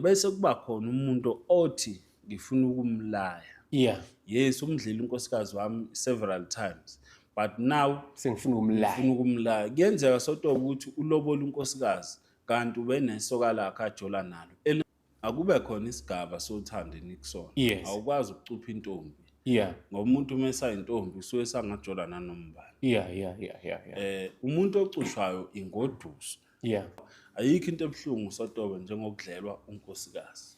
Bese kuba khona umuntu othi ngifuna ukumlaya. Yes, umdlile unkosikazi wami several times, but now sengifuna ukumlaya. Ufuna ukumlaya. Kuyenzeka, Sotobe, ukuthi ulobola unkosikazi kanti ube nesoka lakhe ajola nalo. Akube khona isigaba sothando enikusona. Awukwazi ukucupha intombi ngoba umuntu uma esayintombi usuke sangajola nanoma ubani. Umuntu ocushwayo ingoduso. Ayikho into ebuhlungu, Sotobe, njengokudlelwa unkosikazi.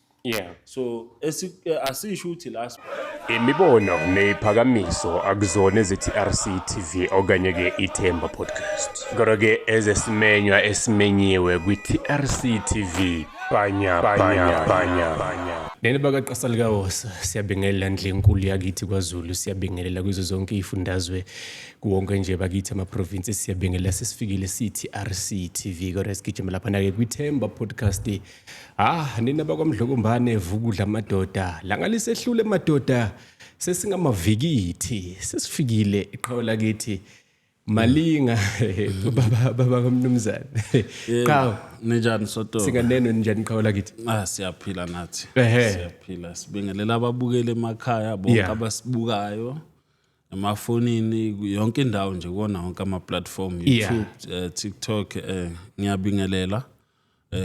So asisho ukuthi la Imibono neyiphakamiso akuzona ezeTRC TV okanye ke iThemba Podcast. Kodwa ke ezesimenywa esimenyiwe kwi-TRC TV. Banya banya banya banya. Nene bakaqasa likawosa, siyabingelela ndle enkulu yakithi kwaZulu, siyabingelela kuzo zonke izifundazwe, kuwonke nje bakithi ama-province, siyabingelela. Sesifikile siTRC TV, kodwa sigijima lapha na ke kwiThemba Podcast. Ah, nina bakwamdlokombane, vukudla madoda, langalisehlule madoda, sesingamavikithi, sesifikile iqhawe lakithi Malinga, baba kamnumzane. Qhawe. Ninjani, Sotobe? Singaneno, ninjani qhawe lakithi? Ah, siyaphila nathi. Siyaphila. Sibingelela ababukeli emakhaya bonke abasibukayo emafonini, yonke indawo nje, kuwona wonke ama-platform, YouTube, TikTok, ngiyabingelela.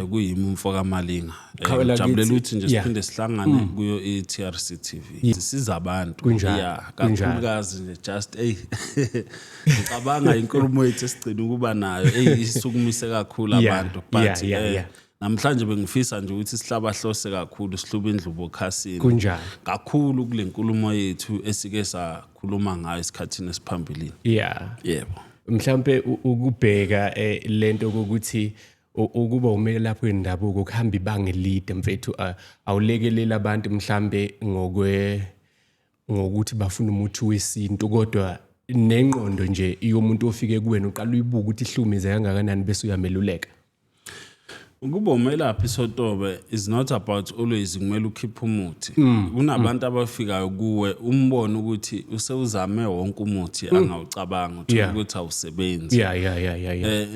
Kuyimi umfo kaMalinga. Qhawe lakithi. Ngijabulela ukuthi nje siphinde sihlangane kuyo i-TRC TV. Sisiza abantu. Yeah, kakhulukazi nje, just ey, ngicabanga inkulumo yethu esigcina ukuba nayo, ey, isukumise kakhulu abantu, but namhlanje bengifisa nje ukuthi sihlabahlose kakhulu, sihlube indlubu okhasini kakhulu kule nkulumo yethu esike sakhuluma ngayo esikhathini esiphambilini. Yebo. Mhlambe ukubheka lento kokuthi ukuba umelaphi wendabuko kuhamba ibanga elide, mfethu, awulekelela abantu mhlambe ngokuthi bafuna umuthi wesintu, kodwa nengqondo nje yomuntu ofike kuwena uqala uyibuka ukuthi ihlumize kangakanani, bese uyameluleka. Ukuba umelaphi, Sotobe, is not about always kumele ukhiphe umuthi. Kunabantu abafikayo kuwe, umbone ukuthi usewuzame wonke umuthi angawucabanga, uthola ukuthi awusebenzi.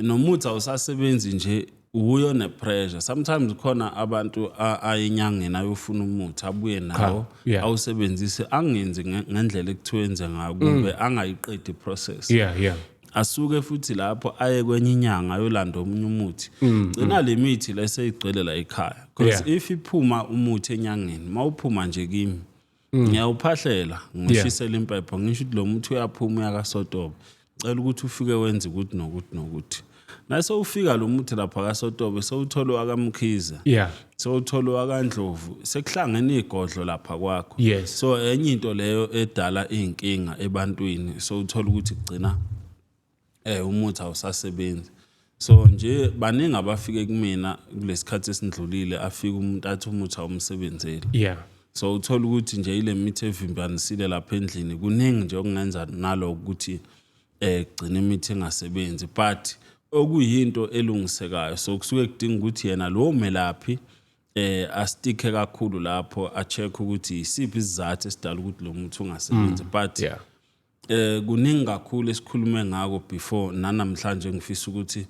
Nomuthi awusasebenzi nje, uyo ne-pressure. Sometimes khona abantu ayenyangeni ayofuna umuthi, abuye nawo, awusebenzise, angenzi ngendlela ekuthiwa enze ngayo, kumbe angayiqedi i-process. Asuke futhi lapho aye kwenye inyanga ayolanda omunye umuthi. Gcina le mithi leseyigcwele la ekhaya, because if iphuma umuthi enyangeni, mawuphuma nje kimi, ngiyawuphahlela, ngishisela impepho, ngisho ukuthi lo muthi uyaphuma uyakaSotobe, cela ukuthi ufike wenze ukuthi nokuthi nokuthi. Nase ufika lo muthi lapha kaSotobe, sewuthola wakaMkhize, sewuthola wakaNdlovu, sekuhlangene igodlo lapha kwakho. So enye into leyo edala iy'nkinga ebantwini. So uthola ukuthi kugcina umuthi awusasebenzi. So nje baningi abafike kumina kulesikhathi esindlulile, afike umuntu athi umuthi awumsebenzeli. So uthola ukuthi nje ile mithi evimbanisile lapha endlini, kuningi nje okungenza naloko ukuthi gcina imithi engasebenzi, but okuyinto elungisekayo. So kusuke kudinga ukuthi yena lowo melaphi asticke kakhulu lapho, a-check ukuthi isiphi isizathu esidala ukuthi lo muthi ungasebenzi, but kuningi kakhulu esikhulume ngako before, nanamhlanje ngifisa ukuthi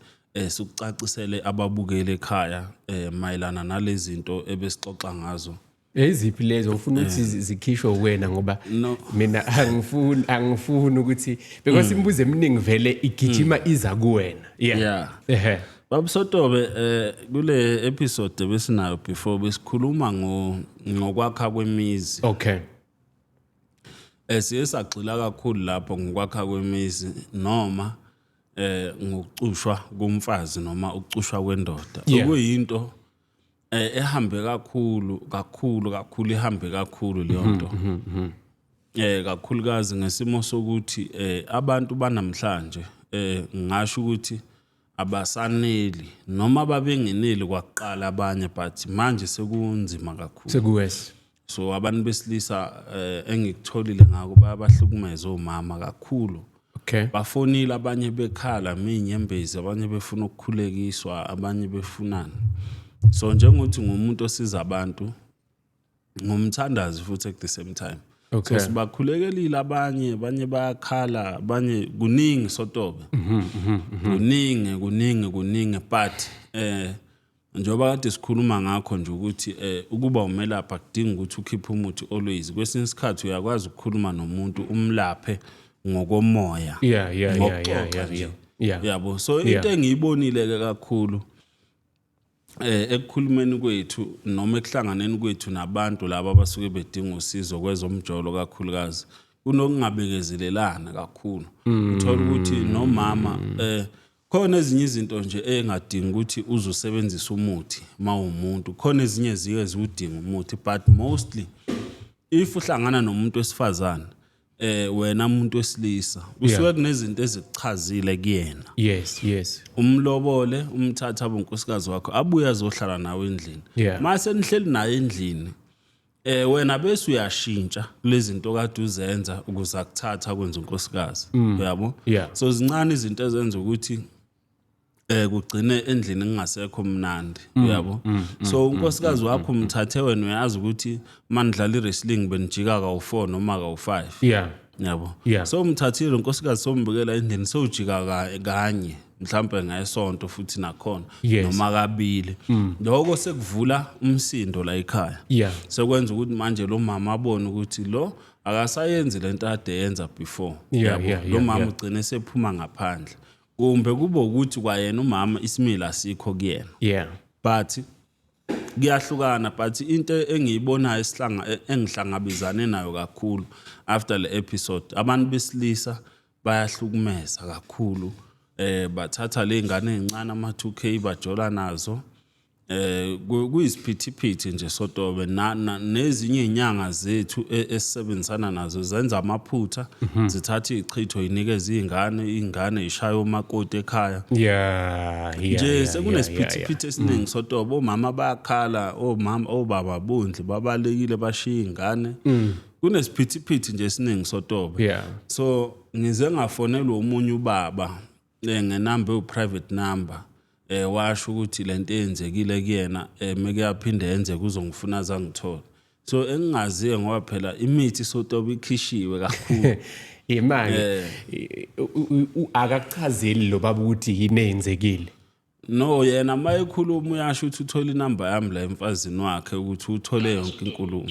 sikucacisele ababukeli ekhaya mayelana nalezi zinto ebesixoxa ngazo. Eziphi lezo ufuna ukuthi zikhishwe wena? Ngoba No. mina angifuni ukuthi, because imibuzo eminingi vele igijima iza kuwena. Babusotobe, kule episode besinayo before, besikhuluma ngokwakha kwemizi. Siye sagxila kakhulu lapho ngokwakha kwemizi noma ngokucushwa komfazi noma ukucushwa kwendoda, okuyinto ehambe kakhulu kakhulu kakhulu, ihambe kakhulu leyo nto, kakhulukazi ngesimo sokuthi abantu banamhlanje, ngisho ukuthi abasaneli noma babengeneli kwakuqala abanye, but manje sekunzima kakhulu. Sekuwes. So abantu besilisa, engikutholile ngako, bayabahlukumeza omama kakhulu. Bafonile abanye bekhala minyembezi, abanye befuna ukukhulekiswa, abanye befunani. So njengokuthi ngumuntu osiza abantu, ngumthandazi futhi at the same time, so sibakhulekelile abanye, abanye bayakhala, abanye kuningi, Sotobe, kuningi kuningi kuningi, but Njengoba kade sikhuluma ngakho nje ukuthi ukuba umelaphi akudingi ukuthi ukhiphe umuthi always. Kwesinye isikhathi uyakwazi ukukhuluma nomuntu umlaphe ngokomoya, ngokuxoxa nje. Yabo, so into engiyibonile ke kakhulu ekukhulumeni kwethu noma ekuhlanganeni kwethu nabantu laba abasuke bedinga usizo kwezomjolo kakhulukazi, kunokungabekezelelana kakhulu. Uthola ukuthi nomama khona ezinye izinto nje engadingi ukuthi uzusebenzisa umuthi mawumuntu, khona ezinye ziye ziwudinga umuthi, but mostly if uhlangana nomuntu wesifazane, wena umuntu wesilisa, kusuke kunezinto ezikuchazile kuyena. Umlobole, umthatha abe unkosikazi wakho, abuye azohlala nawe endlini. Mase nihleli naye endlini, wena bese uyashintsha kulezi zinto kade uzenza ukuze akuthatha kwenza unkosikazi, uyabo? So zincane izinto ezenza ukuthi kugcine endlini kungasekho mnandi, uyabo? So unkosikazi wakho umthathe wena, uyazi ukuthi manidlala i-wrestling benijika kawu-4 noma kawu-5. Yabo? So umthathile unkosikazi, sombukela endlini, sewujika kanye mhlambe ngesonto futhi nakhona noma kabili. Lokho sekuvula umsindo la ekhaya. Sekwenza ukuthi manje lo mama abone ukuthi lo akasayenzi lento ade yenza before. Yabo? Lo mama ugcine sephuma ngaphandle, kumbe kube ukuthi kwayena umama isimilo asikho kuyena. But kuyahlukana, but into engiyibonayo esihlanga engihlangabezane nayo kakhulu after le episode, abantu besilisa bayahlukumeza kakhulu. Bathatha le ngane ezincane ama 2K, bajola nazo. Kuyisiphithiphithi nje sotobe, nezinye izinyanga zethu esisebenzisana nazo zenza amaphutha, zithatha ichitho inikeze izingane, izingane ishaya umakoti ekhaya. Nje sekunesiphithiphithi esiningi sotobe. Omama bayakhala, omama, obaba bondli babalekile, bashiya ingane. Kunesiphithiphithi nje esiningi sotobe. So ngize ngafonelwa omunye ubaba ngenamba ewu-private number, washo ukuthi lento eyenzekile kuyena, meke yaphinde yenzeka uzongifuna azangithola. So engingaziyo, ngoba phela imithi sotobe ikhishiwe kakhulu. Imali akakuchazeli lo baba ukuthi yini eyenzekile? No, yena mayekhuluma uyasho ukuthi uthole inamba yami la emfazini wakhe, ukuthi uthole yonke inkulumo.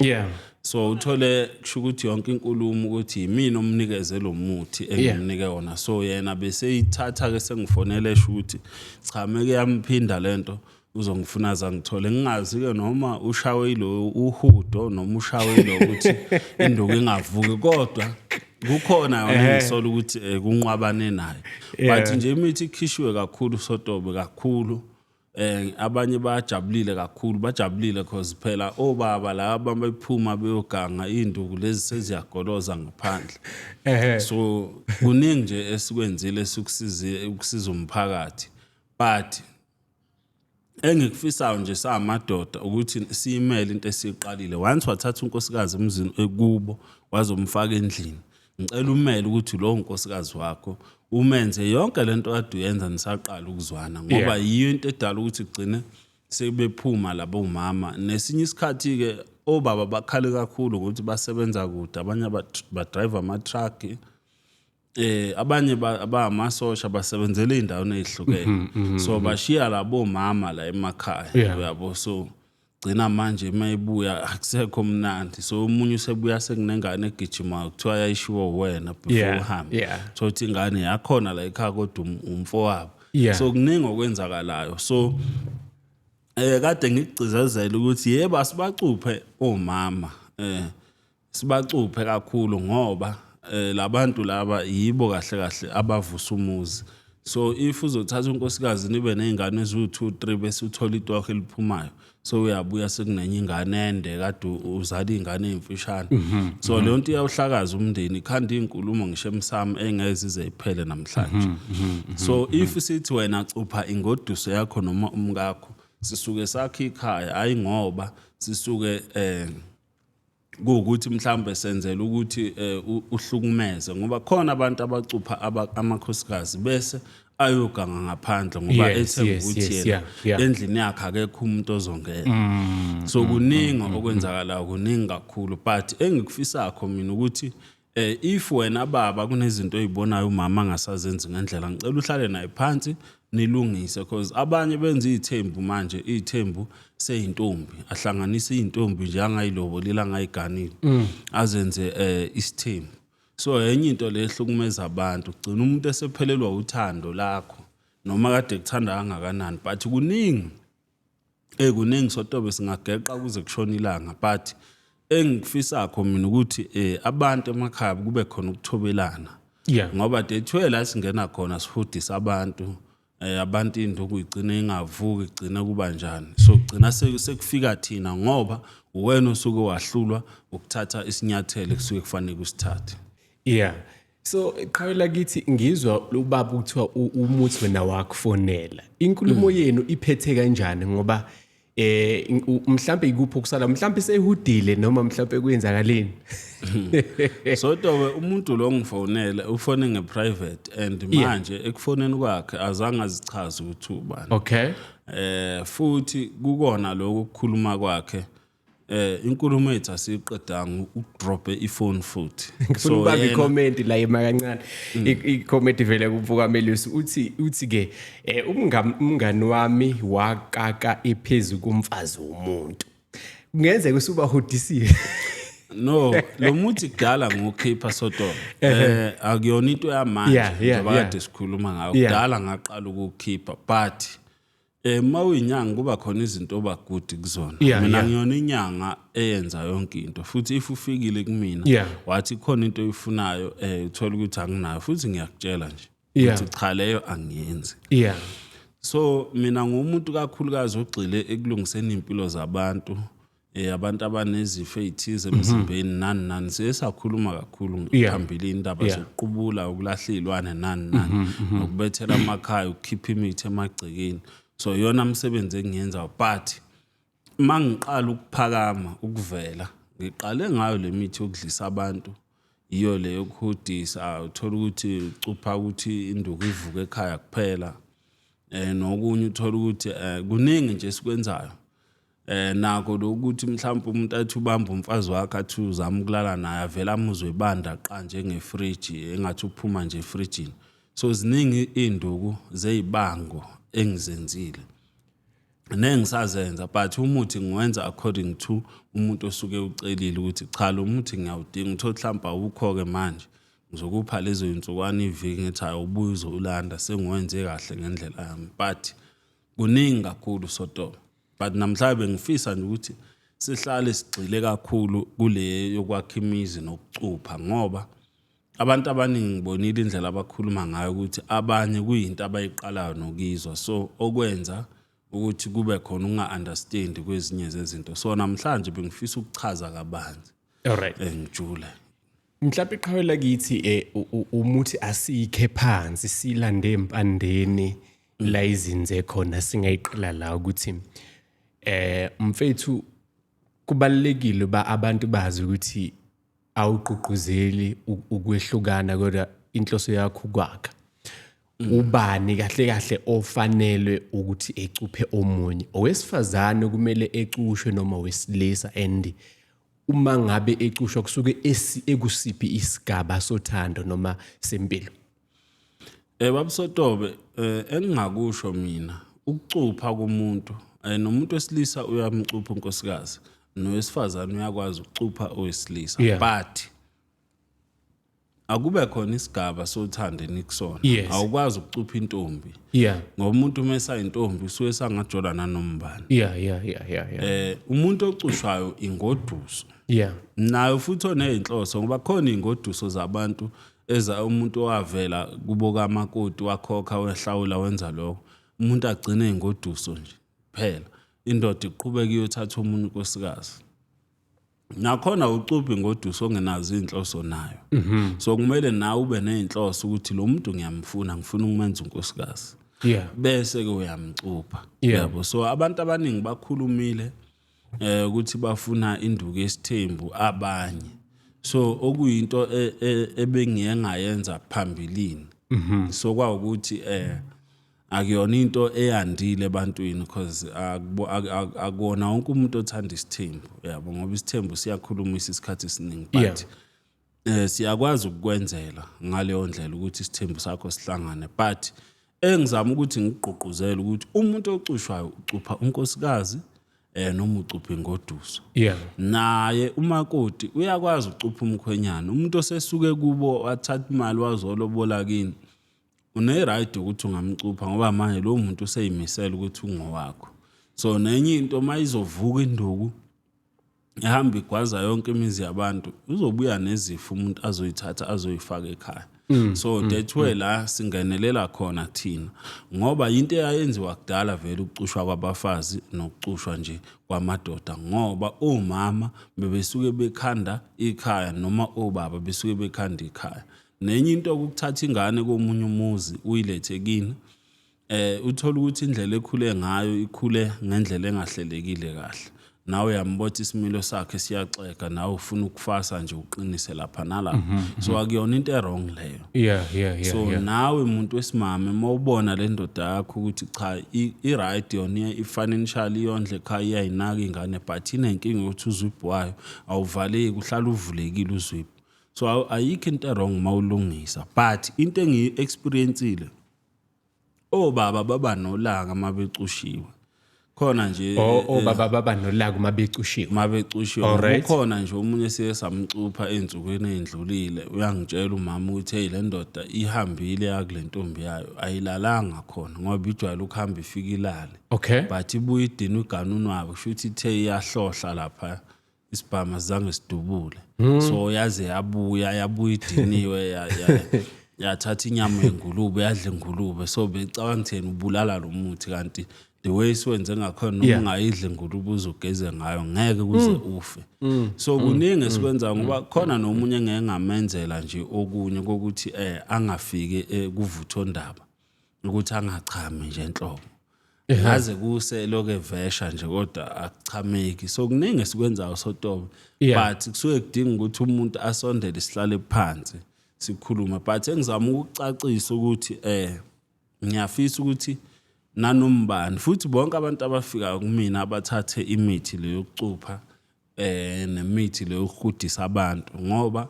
So uthole, kusho ukuthi yonke inkulumo ukuthi yimina omnikeze lo muthi engimnike wona. So yena beseyithatha ke, sengifonela esho ukuthi cha, meke yamphinda lento uzongifuna zangithole. Ngingazi ke noma ushawe ilo uhudo noma ushawe ilo ukuthi induku ingavuki, kodwa kukhona yona engisola ukuthi kunqwabane naye. But nje imithi ikhishiwe kakhulu sotobe, kakhulu. Abanye bayajabulile kakhulu, bajabulile cause phela obaba laba bephuma beyoganga, induku lezi seziyagoloza ngaphandle. So kuningi nje esikwenzile esikusize ukusiza umphakathi, but engikufisayo nje samadoda ukuthi siyimele into esiyiqalile. Once wathatha unkosikazi emzini ekubo wazomfaka endlini, ngicela umele ukuthi lowo nkosikazi wakho umenze yonke lento kade uyenza nisaqala ukuzwana, ngoba yiyo into edala ukuthi kugcine sebephuma labo mama. Nesinye isikhathi-ke obaba bakhale kakhulu ukuthi basebenza kude, abanye badrive ama-truck, abanye abamasosha, basebenzela ey'ndaweni ey'hlukene, so bashiya labo mama la emakhaya. Uyabo? So gcina manje mayibuya akusekho mnandi. So omunye usebuya sekunengane egijimayo, kuthiwa yayishiwo wena before uhambe. Thothi ingane yakhona la ekhaya, kodwa umfowabo. So kuningi okwenzakalayo. So kade ngikugcizezela ukuthi yebo, asibacuphe omama, sibacuphe kakhulu, ngoba labantu laba yibo kahle kahle abavusa umuzi. So if uzothatha unkosikazi nibe nezingane eziwu-2 3, bese uthola itoho eliphumayo, so uyabuya sekunenye ingane ende kade uzala iy'ngane ey'mfushane. So leyo nto iyawuhlakaza umndeni, ikhanda iy'nkulumo ngisho emsamo engeke zize iphele namhlanje. So if sithi wena cupha ingoduso yakho noma umkakho, sisuke sakhe ikhaya, hayi ngoba sisuke kuwukuthi mhlawumbe senzela ukuthi uhlukumeze, ngoba khona abantu abacupha amakhosikazi bese ayoganga ngaphandle ngoba ethemba ukuthi yena endlini yakhe akekho umuntu ozongena. So kuningi okwenzakalayo, kuningi kakhulu, but engikufisakho mina ukuthi if wena baba kunezinto oyibonayo umama angasazenzi ngendlela, ngicela uhlale naye phansi. Nilungise, because abanye benza iy'thembu manje, iy'thembu seyintombi, ahlanganise iy'ntombi nje angayilobolile, angayiganile, azenze isithembu. So enye into le ehlukumeza abantu, kugcina umuntu esephelelwa uthando lakho noma kade kuthanda kangakanani. But kuningi, kuningi sotobe, singageqa kuze kushona ilanga, but engikufisakho mina ukuthi abantu emakhaya kube khona ukuthobelana, ngoba dethiwe la singena khona sihudisa abantu, abantu induku igcine ingavuki, igcine kuba njani. So gcina sekufika thina, ngoba uwena osuke wahlulwa ukuthatha isinyathelo ekusuke kufanele usithathe. Yeah. So qhawela kithi, ngizwa ubaba kuthiwa umuthi wena wakufonela. Inkulumo yenu iphethe kanjani, ngoba mhlambe ikuphi okusala, mhlambe sehudile noma mhlambe kwenzakaleni? Sotobe, umuntu lo ngifonele ufone ngeprivate and manje ekufoneni kwakhe azange azichaze ukuthi ubani. Futhi kukona lokho ukukhuluma kwakhe, inkulumo yethu asiyiqedanga, ukudrope ifone futhi. Ngifuna ukubamba i-comment la, yema kancane. I-comment vele kumfukamelusi, uthi ke umngani wami wakaka ephezulu komfazi womuntu. Kungenzeka usubahudisile. No, lo muthi kudala ngokhipha sotobe, akuyona into yamanje, njengoba kade sikhuluma ngayo. Kudala ngaqala ukukhipha, but mawuyinyanga kuba khona izinto oba good kuzona. Mina ngiyona inyanga eyenza yonke into, futhi if ufikile kumina wathi khona into oyifunayo, uthola ukuthi anginayo, futhi ngiyakutshela nje ukuthi cha, leyo angiyenzi. So mina ngumuntu kakhulukazi ogxile ekulungiseni impilo zabantu, abantu abanezifo ezithize emzimbeni, nani nani. Siye sakhuluma kakhulu phambilini indaba zokuqubula, ukulahla iy'lwane, nani nani, nokubethela amakhaya, ukukhipha imithi emagcekeni. So iyona msebenzi engiyenzayo, but uma ngiqala ukuphakama ukuvela, ngiqale ngayo le mithi yokudlisa abantu, iyo le yokuhudisa, uthola ukuthi ucupha ukuthi induku ivuke ekhaya kuphela, nokunye uthola ukuthi kuningi nje esikwenzayo. Nako lokuthi mhlawumbe umuntu athi ubamba umfazi wakhe, athi uzama ukulala naye, avela amuzwe ebanda qa njengefriji, engathi uphuma nje efrijini. So ziningi iy'nduku zeyibango engizenzile nengisazenza, but umuthi ngiwenza according to umuntu osuke ucelile ukuthi cha, lo muthi ngiyawudinga. Uthole mhlawumbe awukho-ke manje, ngizokupha lezo y'nsukwana, iviki, ngithi hayi, ubuye uzowulanda sengiwenze kahle ngendlela yami. But kuningi kakhulu sotobe, but namhlanje bengifisa nje ukuthi sihlale sigxile kakhulu kule yokwakha imizi nokucupha, ngoba abantu abaningi ngibonile indlela abakhuluma ngayo ukuthi abanye kuyinto abayiqalayo nokuyizwa, so okwenza ukuthi kube khona ukunga-understand kwezinye zezinto. So namhlanje bengifisa ukuchaza kabanzi, ngijule. Mhlawumbe iqhawela kithi umuthi asikhe phansi, silande empandeni la izinze khona, singayiqala la ukuthi mfethu kubalekile ba abantu bazi ukuthi awugqugquzeli ukwehlukana, kodwa inhloso yakho ukwakha. Ubani kahle kahle ofanele ukuthi ecuphe omunye, owesifazane kumele ecushwe noma owesilisa, and uma ngabe ecushwa kusuke ekusiphi isigaba sothando noma sempilo? Babusotobe, engingakusho mina, ukucupha komuntu, nomuntu wesilisa uyamcupha unkosikazi, nowesifazane uyakwazi ukucupha owesilisa, but akube khona isigaba sothando enikusona. Awukwazi ukucupha intombi, ngoba umuntu uma esayintombi usuke sangajola nanombani. Umuntu ocushwayo ingoduso, nayo futhi oney'nhloso, ngoba khona iy'ngoduso zabantu eza umuntu owavela kubo kamakoti, wakhokha, wehlawula, wenza lokho, umuntu agcine ingoduso nje kuphela, indoda iqhubeka iyothatha omunye unkosikazi. Nakhona ucuphi ingoduso ongenazo iy'nhloso nayo. So kumele nawe ube ney'nhloso ukuthi lo muntu ngiyamfuna, ngifuna ukumenza unkosikazi, bese-ke uyamcupha. Yabo, so abantu abaningi bakhulumile ukuthi bafuna induku yesithembu abanye, so okuyinto ebengiye ngayenza phambilini. So kwawukuthi akuyona into eyandile ebantwini, because akuwona wonke umuntu othanda isithembu, yabo, ngoba isithembu siyakhulumisa isikhathi esiningi, but siyakwazi ukukwenzela ngaleyo ndlela ukuthi isithembu sakho sihlangane, but Engizama ukuthi ngigqugquzele ukuthi umuntu ocushwayo ucupha unkosikazi noma ucupha ingoduso. Naye umakoti uyakwazi ukucupha umkhwenyana. Umuntu osesuke kubo wathatha imali wazolobola kini, une-right ukuthi ungamcupha, ngoba manje lowo muntu useyimisela ukuthi ungowakho. So nenye into, uma izovuka induku ehamba igwaza yonke imizi yabantu, uzobuya nezifo umuntu azoyithatha azoyifaka ekhaya. So that's where la singenelela khona thina, ngoba into eyayenziwa kudala vele ukucushwa kwabafazi nokucushwa nje kwamadoda, ngoba omama bebesuke bekhanda ikhaya noma obaba besuke bekhanda ikhaya. Nenye into, ukuthatha ingane komunye umuzi uyilethe kini, uthola ukuthi indlela ekhule ngayo ikhule ngendlela engahlelekile kahle. Nawe uyambotha isimilo sakhe siyaxega, nawe ufuna ukufasa nje uqinise lapha nalapha. So akuyona into e-wrong leyo. So nawe umuntu wesimame, uma ubona le ndoda yakho ukuthi cha, i-right yona, i-financial iyondle ekhaya, iyayinaka ingane, but inenkinga yokuthi uzwibhu wayo awuvaleki, uhlala uvulekile uzwibhu. So ayikho into e-wrong uma ulungisa, but into engiyi-experiencile, obaba baba nolaka uma becushiwe khona nje. Obaba baba nolaka uma becushiwe? Uma becushiwe. Kukhona nje omunye siye samcupha ey'nsukwini ey'ndlulile, uyangitshela umama ukuthi hey, le ndoda ihambile yakule ntombi yayo, ayilalanga khona ngoba ijwayele ukuhamba ifike ilale, but ibuye idinwe iganunwabo, kusho ukuthi ithe iyahlohla lapha isibhamu azange sidubule. So yaze yabuya, yabuya idiniwe, yathatha inyama yengulube yadla ingulube. So becabanga ukuthi yena ubulala lo muthi, kanti the way siwenze ngakhona, noma ungayidla ingulube uzogeze ngayo, ngeke kuze ufe. So kuningi esikwenza, ngoba khona nomunye engeke ngamenzela nje okunye kokuthi angafiki kuvuthondaba, ukuthi angachami nje enhlobo, ngaze kuse lokho evesha nje kodwa akuchameki. So kuningi esikwenzayo, sotobe, but kusuke kudinga ukuthi umuntu asondele, sihlale phansi sikhulume. But engizama ukucacisa ukuthi ngiyafisa ukuthi nanombani futhi bonke abantu abafikayo kumina abathathe imithi leyo yokucupha nemithi leyo yokuhudisa abantu, ngoba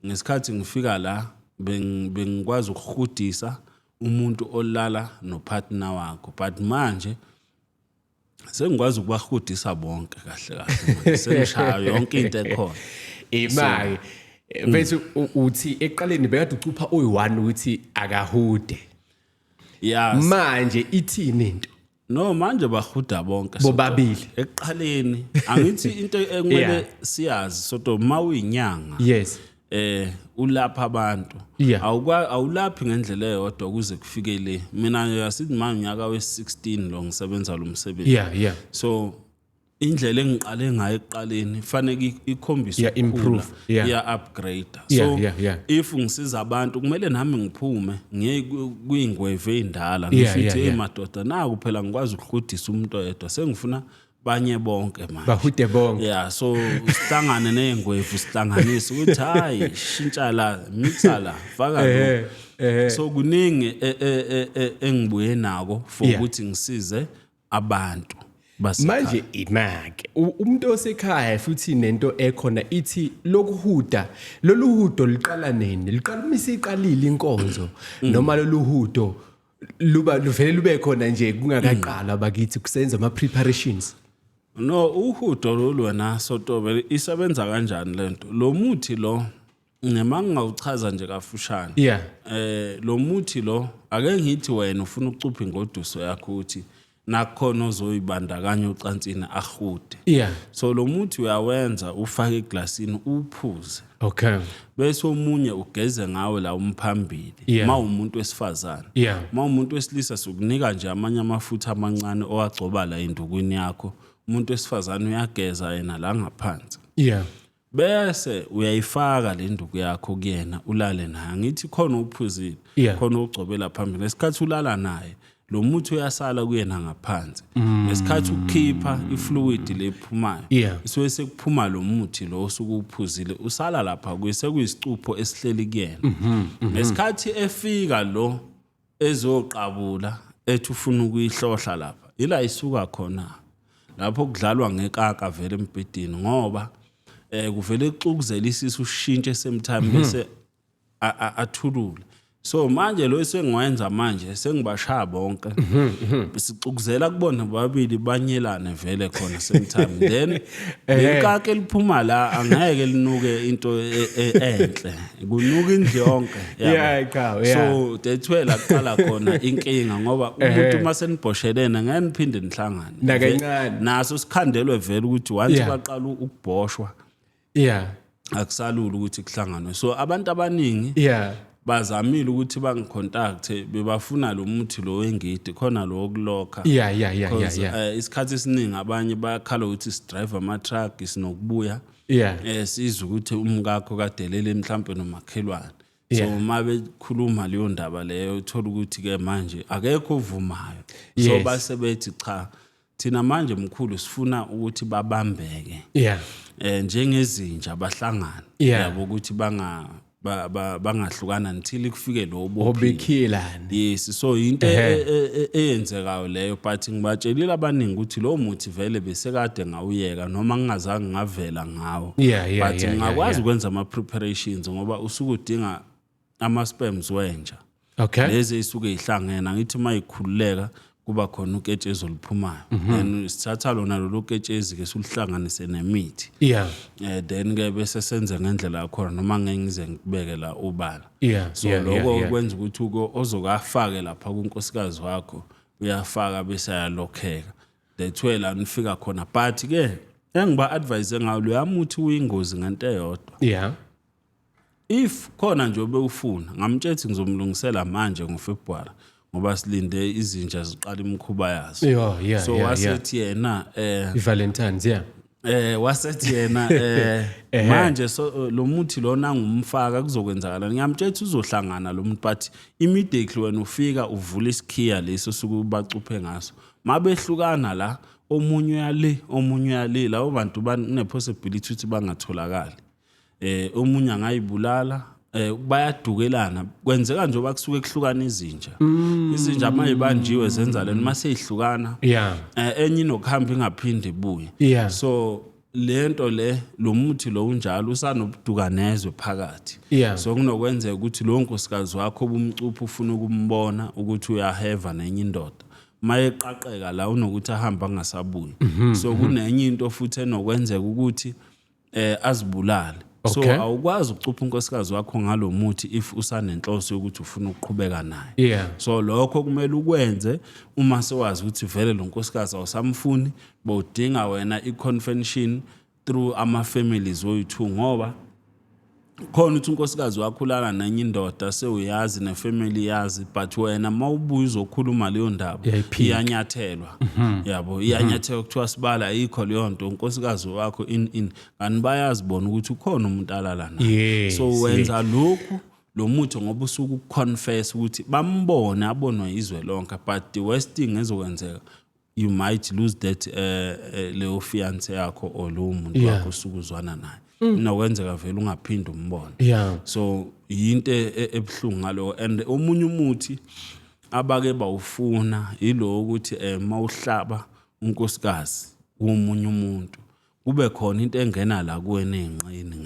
ngesikhathi ngifika la bengikwazi ukuhudisa umuntu olala nopartner wakho, but manje sengikwazi ukubahudisa bonke kahle kahle manje. Sengishaya yonke into ekhona. Imali mfethu, uthi ekuqaleni bekade ucupha uyi-one ukuthi akahude? Yes. Manje ithini into? No, manje bahuda bonke. Bobabili. Ekuqaleni angithi into ekumele siyazi soto, mawuyinyanga ulapha abantu, awulaphi ngendlela eyodwa kuze kufike le. Mina yasithi manje unyaka we-16 lo ngisebenza lo msebenzi. So indlela engiqale ngayo ekuqaleni fanele ikhombise Yeah, improve. Iya upgrade. So if ngisiza abantu, kumele nami ngiphume ngiye kwingwevu ey'ndala, ngisho ukuthi, hey madoda, naku phela ngikwazi ukuhludisa umuntu oyedwa, sengifuna banye bonke manje. Bahude bonke. Yeah, so sihlangane ney'ngwevu, sihlanganise ukuthi hayi, shintsha la, mixa la, faka lo. So kuningi engibuye nako for ukuthi ngisize abantu basekhaya. Manje imake umuntu osekhaya futhi nento ekhona ithi lokuhuda, lolu hudo liqala nini? Liqala uma isiqalile inkonzo, noma lolu hudo luba luvele lube khona nje kungakaqalwa bakithi kusenza ama preparations? No, uhudo lolu wena sotobe, isebenza kanjani lento? Lo muthi lo, ngema ngingawuchaza nje kafushane. Lo muthi lo, ake ngithi wena ufuna ukucupha ingoduso yakho ukuthi nakhona ozoyibandakanya ocansini ahude. So lo muthi uyawenza, ufake eglasini, uphuze. Bese omunye ugeze ngawe la umphambili, ma umuntu wesifazane. Ma umuntu wesilisa, sikunika nje amanye amafutha amancane owagcoba la endukwini yakho. Umuntu wesifazane uyageza yena la ngaphansi. Bese uyayifaka le nduku yakho kuyena, ulale naye. Angithi khona uphuzile, khona ugcobela phambili. Ngesikhathi ulala naye, lo muthi uyasala kuyena ngaphansi. Ngesikhathi ukukhipha ifluid lephumayo, isuke sekuphuma lo muthi lo osuke uphuzile, usala lapha kuye, sekuyisicupho esihleli kuyena. Ngesikhathi efika lo ezoqabula ethi ufuna ukuyihlohla lapha, ila isuka khona lapho kudlalwa ngekaka vele embhedeni, ngoba kuvele kuxukuzela isisu, ushintshe same time, bese athulule. So manje lo esengiwenza manje sengibashaya bonke, sicukuzela kubona bobabili, banyelane vele khona same time, then lelikake eliphuma la angeke linuke into enhle, kunuka indlu yonke, yabo. Yeah, cha, yeah. So that's where la kuqala khona inkinga, ngoba umuntu uma senibhoshelene ngeke niphinde nihlangane. Nakancane. Naso sikhandelwe vele ukuthi once baqala ukubhoshwa, akusalula ukuthi kuhlanganwe. So abantu abaningi bazamile ukuthi bangicontacte, bebafuna lo muthi lo wengidi khona, lo wokulokha. 'Cause, isikhathi esiningi abanye bayakhala ukuthi sidrive ama-truck, sinokubuya sizwe ukuthi umkakho kadelele mhlampe nomakhelwane. So uma bekhuluma leyo ndaba leyo, uthola ukuthi-ke manje akekho ovumayo. So base bethi, cha, thina manje mkhulu sifuna ukuthi babambeke njengezinja, bahlangana, yabo, ukuthi bangahlukana until kufike lo bophile. Obekhilane. Yes, so into eyenzekayo leyo, but ngibatshelile abaningi ukuthi lo muthi vele besekade ngawuyeka noma ngingazange ngavela ngawo, but ngingakwazi ukwenza ama-preparations ngoba usuke udinga ama-sperms wenja, lezi ey'suke y'hlangene. Angithi uma yikhululeka kuba khona uketshezi oluphumayo, then sithatha lona lolu ketshezi-ke siluhlanganise nemithi, then ke bese senze ngendlela yakhona, noma ngeke ngize ngikubeke la ubala. So lokho kwenza ukuthi uko ozokafake lapha kunkosikazi wakho, uyafaka bese ayalokheka. That's where la nifika khona. But ke engiba advise ngawo, loya muthi uyingozi ngento eyodwa. If khona nje obewufuna, ngamtshela ukuthi ngizomlungisela manje ngoFebruary, ngoba silinde izinja ziqala imikhuba yazo. So wasethi yena I-Valentine's, yeah. Wasethi yena manje so lo muthi lona ngumfaka kuzokwenzakala. Ngiyamtshela ukuthi uzohlangana lo muntu, but immediately wena ufika uvula isikhiya leso suke bacuphe ngaso, mabehlukana la, omunye uyale, omunye uyale, labo bantu bane possibility ukuthi bangatholakali. Omunye angayibulala, bayadukelana. Kwenzeka njengoba kusuke kuhlukana izinja, izinja mayibanjiwe zenza lento, mase ihlukana, enye inokuhamba ingaphinde ibuye. So lento le, lo muthi lo unjalo, usanobuduka nezwe phakathi. So kunokwenzeka ukuthi lo nkosikazi wakho obumcupha ufuna ukumbona ukuthi uyaheva nenye indoda, mayeqaqeka la unokuthi ahambe angasabuyi. So kunenye into futhi enokwenzeka ukuthi azibulale. So awukwazi ukucupha unkosikazi wakho ngalomuthi if usanenhloso yokuthi ufuna ukuqhubeka naye. So lokho kumele ukwenze uma sewazi ukuthi vele lo nkosikazi awusamfuni, bowudinga wena i-confession through ama-families oyi-two, ngoba khona ukuthi unkosikazi wakho ulala nenye indoda, sewuyazi, nefamily yazi, but wena mawubuya uzokhuluma leyo ndaba, Iyayiphika. iyanyathelwa, yabo, iyanyathelwa, kuthiwa sibala ayikho leyo nto, unkosikazi wakho in kanti bayazibona ukuthi ukhona umuntu alala naye. So wenza lokhu lo muthi ngoba usuke ukuconfess ukuthi bambone, abonwe izwe lonke, but the worst thing ezokwenzeka, you might lose that leyo fiance yakho or lowo muntu wakho osuke uzwana naye. Inokwenzeka vele ungaphinde umbone. So yinto ebuhlungu ngaloko. And omunye umuthi abake bawufuna yilo ukuthi mawuhlaba unkosikazi womunye umuntu, kube khona into engena la kuwena ey'nqeni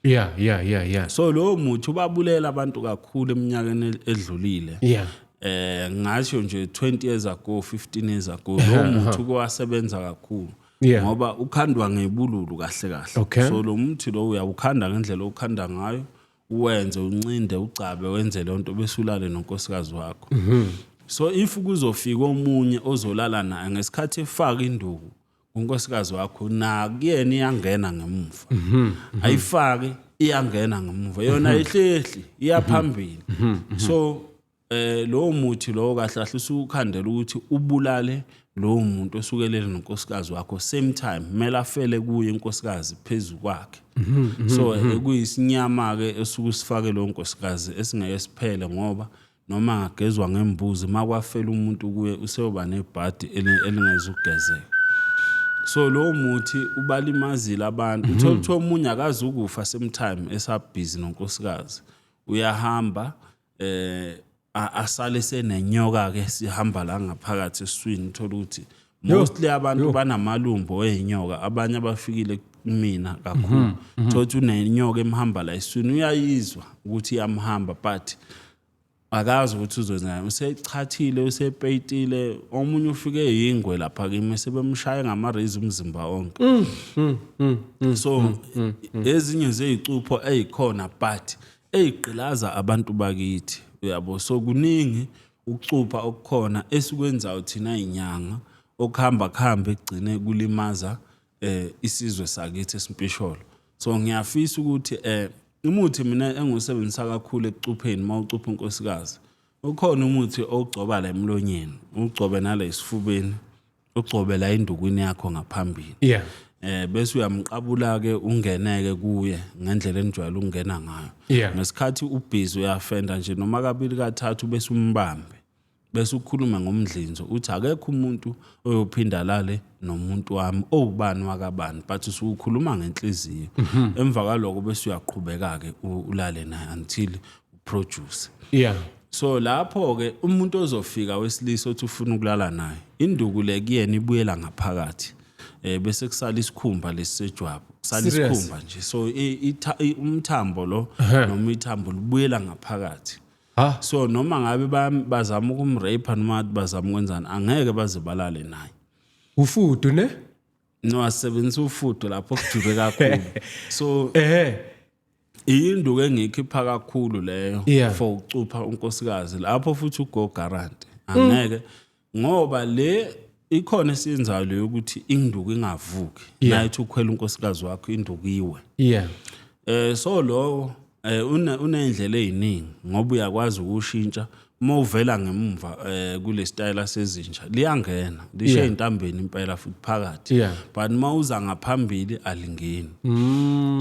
ngemuva. So lowo muthi ubabulela abantu kakhulu eminyakeni edlulile. Ngasho nje 20 years ago, 15 years ago, lo muthi kwasebenza kakhulu, ngoba ukhandwa ngebululu kahle kahle. So lo muthi lo uyawukhanda ngendlela okhanda ngayo, uwenze, uncinde, ugcabe, wenze le nto, bese ulale nonkosikazi wakho. So if kuzofika omunye ozolala naye, ngesikhathi efaka induku unkosikazi wakho, nakuyena iyangena ngemuva, ayifake, iyangena ngemuva yona, ihlehli iyaphambili. So lowo muthi lowo kahle kahle usukhandela ukuthi ubulale lowo muntu osukelele nonkosikazi wakho same time, kumele afele kuye inkosikazi phezu kwakhe. So kuyisinyama ke esuke usifake lo nkosikazi esingeke siphele, ngoba noma angagezwa ngembuzi, makwafela umuntu kuye useyoba nebhadi elingezukugezeka. So lowo muthi ubalimazile abantu. Uthola ukuthi omunye akazi ukufa same time esabhizi nonkosikazi, uyahamba asale senenyoka ke sihamba la ngaphakathi esiswini. Uthola ukuthi mostly abantu banamalumbo eyinyoka, abanye abafikile kumina kakhulu, thola ukuthi unenyoka emhamba la esiswini, uyayizwa ukuthi iyamhamba, but Akazi ukuthi uzozana, usechathile, usepeyitile. Omunye ufike yingwe lapha kimi, sebemshaya ngama-razor umzimba wonke. So ezinye zey'cupho ey'khona but ey'gqilaza abantu bakithi, uyabo. So kuningi ukucupha okukhona esikwenzayo thina iy'nyanga, okuhamba kuhambe kugcine kulimaza isizwe sakithi esimpisholo. So ngiyafisa ukuthi umuthi mina engiwusebenzisa kakhulu ekucupheni, uma ucupha unkosikazi, ukhona umuthi owugcoba la emlonyeni, ugcobe nala esifubeni, ugcobe la indukwini yakho ngaphambili. Bese uyamqabula ke, ungeneke kuye ngendlela enijwayele ukungena ngayo. Ngesikhathi ubhizi uyafenda nje noma kabili kathathu, bese umbambe, bese ukhuluma ngomdlinzo, uthi akekho umuntu oyophinda lale nomuntu wami owubani wakabani, but usukhuluma ngenhliziyo. Emva kwaloko bese uyaqhubeka ke, ulale naye until uproduce. So lapho ke umuntu ozofika wesilisa othi ufuna ukulala naye, induku le kuyena ibuyela ngaphakathi, bese kusala isikhumba lesisejwabu, kusala Serious? isikhumba nje. So umthambo lo noma ithambo libuyela ngaphakathi. Ha. So noma ngabe bazama ukumrape noma bazama ukwenzani, angeke baze balale naye. Ufudu ne? No, asebenzisa ufudu lapho kujule kakhulu, so induku engiyikhipha kakhulu leyo for ukucupha unkosikazi. Lapho futhi ugo guarantee angeke, ngoba le ikhona esiyenzayo leyo ukuthi induku ingavuki. Nayithi ukhwela unkosikazi wakho, induku iwe. So lo unendlela eziningi, ngoba uyakwazi ukushintsha uma uvela ngemumva kule style sezinja, liyangena lishe intambeni impela futhi phakathi. But uma uza ngaphambili alingeni.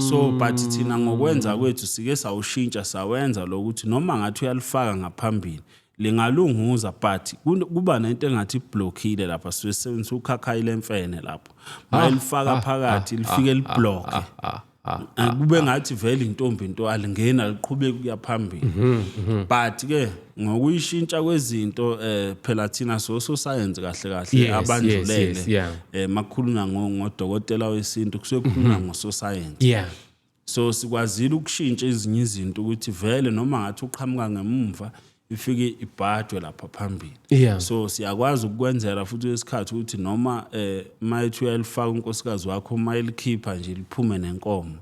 So but thina ngokwenza kwethu sike sawushintsha, sawenza lokuthi noma ngathi uyalifaka ngaphambili lingalunguza, but kuba nento engathi iblockile lapha. Sisebenzisa ukhakhayi lemfene lapho, mayilifaka phakathi lifike liblock, kube ngathi vele intombi into, alingena, liqhubeke kuya phambili. But ke ngokuyishintsha kwezinto, phela thina so science kahle kahle abandlulele. Makukhulunywa ngodokotela wesintu, kusuke kukhulunywa ngososayensi. So sikwazile ukushintsha ezinye izinto ukuthi vele noma ngathi uqhamuka ngemumva, ifike ibhadwe lapha phambili. So siyakwazi ukukwenzela futhi isikhathi ukuthi noma mayethi uyalifaka unkosikazi wakho, uma elikhipha nje liphume nenkomo,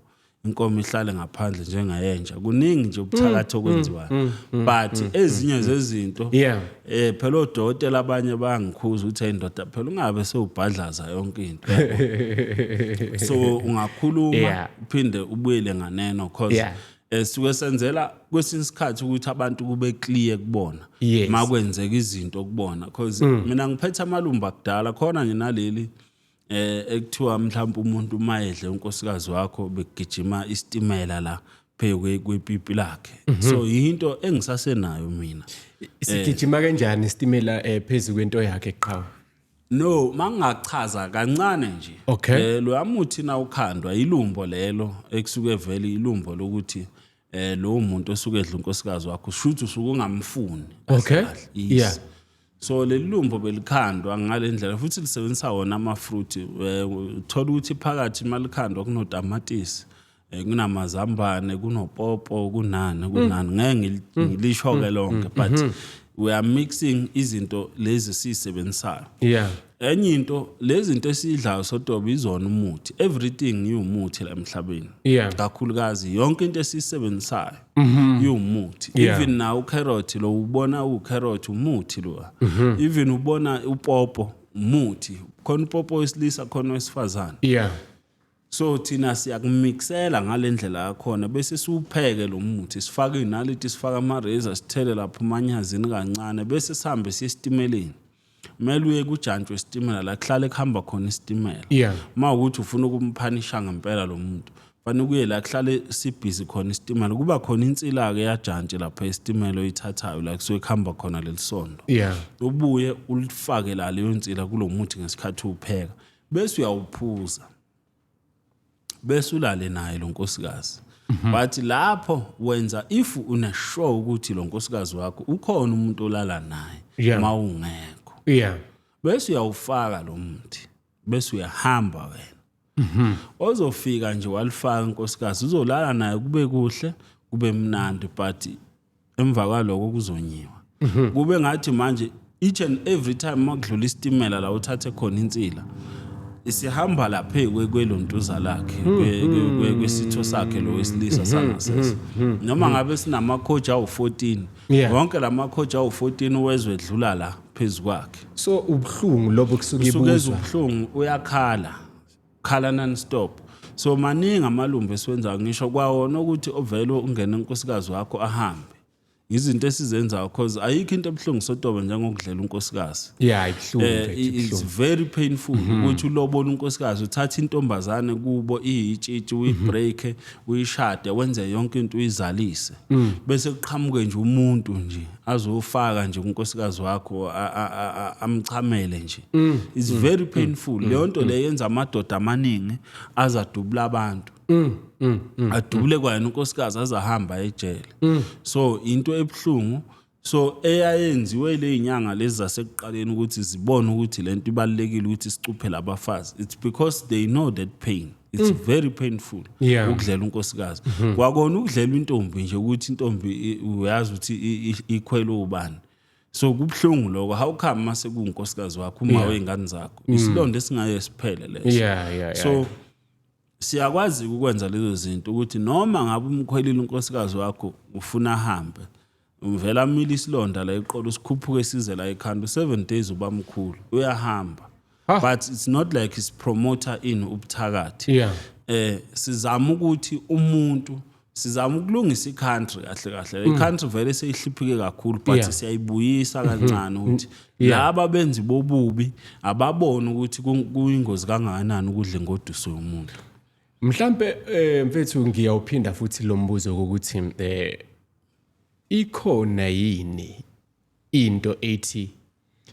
inkomo ihlale ngaphandle njengayenja. Kuningi nje ubuthakathi okwenziwayo, but ezinye zezinto phela odokotela abanye bayangikhuza ukuthi, "Hey ndoda, phela ungabe sewubhadlaza yonke into, yabo." So ungakhuluma uphinde ubuyele nganeno, cause suke senzela kwesinye isikhathi ukuthi abantu kube clear kubona makwenzeka izinto kubona, cause mina ngiphethe amalumba kudala khona nje naleli ekuthiwa mhlawumbe umuntu uma edle unkosikazi wakho bekugijima isitimela la phezu kwepipi lakhe. So yinto engisasenayo mina. Sigijima kanjani isitimela phezu kwento yakhe, qhawe? No, mangingachaza kancane nje. Lo muthi na ukhandwa ilumbo lelo ekusuke vele ilumbo lokuthi lo muntu osuke edla unkosikazi wakho, shuthi usuke ungamfuni kahle kahle. Yes. So leli lumbo belikhandwa ngale ndlela, futhi lisebenzisa wona ama-fruit. Uthola ukuthi phakathi malikhandwa kunotamatisi, kunamazambane, kunopopo, kunani kunani, ngeke ngilisho ke lonke, but we are mixing izinto lezi esiyisebenzisayo. Enye into, lezi zinto esiyidlayo sotoba izona umuthi. Everything iwumuthi la emhlabeni. Kakhulukazi yonke into esiyisebenzisayo iwumuthi. Even nawo ucarrot lo ubona, ucarrot umuthi lo. Even ubona upopo, umuthi khona, upopo wesilisa khona, wesifazane. So thina siyakumixela ngale ndlela yakhona, bese siwupheke lo muthi, sifake inaliti, sifake ama-razor, sithele lapho umanyazini kancane, bese sihambe siye esitimeleni. Kumele uye kujantshi wesitimela la kuhlale kuhamba khona isitimela. Uma ukuthi ufuna ukumphanisha ngempela lo muntu, fanele kuye la kuhlale sibhizi khona isitimela, kuba khona insila-ke yajantshi lapha esitimela oyithathayo la kusuke kuhamba khona leli sondo. Ubuye ulifake la leyo nsila kulo muthi ngesikhathi uwupheka, bese uyawuphuza, bese ulale naye lo nkosikazi. But lapho wenza if une-sure ukuthi lo nkosikazi wakho ukhona umuntu olala naye mawungekho, bese uyawufaka lo muthi, bese uyahamba wena. Ozofika nje walifaka unkosikazi, uzolala naye kube kuhle, kube mnandi, but Emva kwaloko kuzonyiwa. Kube ngathi manje each and every time makudlula isitimela la uthathe khona insila, isihamba lapha kwelontuza lakhe, kwesitho sakhe lo wesilisa sangasese, noma ngabe sinamakhoji awu-14, wonke la makhoji awu-14 wezwe edlula la phezu kwakhe. So ubuhlungu lobo kusuke usuke ibuzwa. Ubuhlungu, uyakhala khala non stop. So maningi amalumbo esiwenzayo, ngisho kwawona ukuthi ovele ungene unkosikazi wakho ahambe, izinto esizenzayo, cause ayikho into ebuhlungu sotobe njengokudlela unkosikazi. Yeah, ibuhlungu. Mfethu, it's ibuhlungu. Very painful ukuthi ulobole unkosikazi, uthathe intombazane kubo iyitshitshi, uyibreak, uyishade, wenze yonke into, uyizalise, bese kuqhamuke nje umuntu nje azofaka nje unkosikazi wakho, amchamele nje. It's very painful leyo nto leyo, yenza amadoda amaningi azadubula abantu, adubule kwayena unkosikazi, azahamba ejele. So into ebuhlungu so eyayenziwe le inyanga lezi zasekuqaleni ukuthi zibone ukuthi lento ibalulekile ukuthi sicuphe labafazi, it's because they know that pain, it's very painful ukudlela unkosikazi. Kwakona ukudlela intombi nje, ukuthi intombi uyazi ukuthi ikhwele ubani, so kubuhlungu lokho. How come mase kuwunkosikazi wakho, uma wey'ngane zakho? Isilonda esingaye siphele leso. So siyakwazi ukwenza lezo zinto ukuthi noma ngabe umkhwelile unkosikazi wakho, ufuna ahambe, uvela amile isilonda la eqolo, sikhuphuke size la ekhanda, 7 days ubamkhulu uyahamba. But it's not like is promote in ubuthakathi. Sizama ukuthi umuntu, sizama ukulungisa i-country kahle kahle. I-country vele seyihliphike kakhulu, but siyayibuyisa kancane ukuthi laba benzi bobubi ababone ukuthi kuyingozi kangakanani ukudla ingoduso yomuntu. Mhlambe mfethu, ngiyawuphinda futhi lo mbuzo ukuthi ikhona yini into ethi,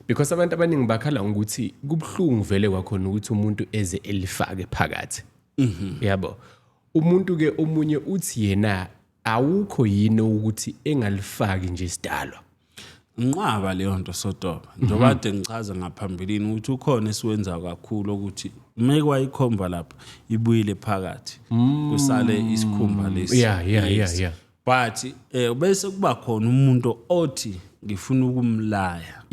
because abantu abaningi bakhala ngokuthi kubuhlungu vele kwakhona ukuthi umuntu eze elifake phakathi, yabo, umuntu ke omunye uthi yena awukho yini ukuthi engalifaki nje isidalwa? Nqwaba leyo nto sotoba, njengoba kade ngichaza ngaphambilini ukuthi ukhona esiwenza kakhulu ukuthi mekwayikhomba lapha ibuyile phakathi, kusale isikhumba lesi. But bese kuba khona umuntu othi ngifuna ukumlaya.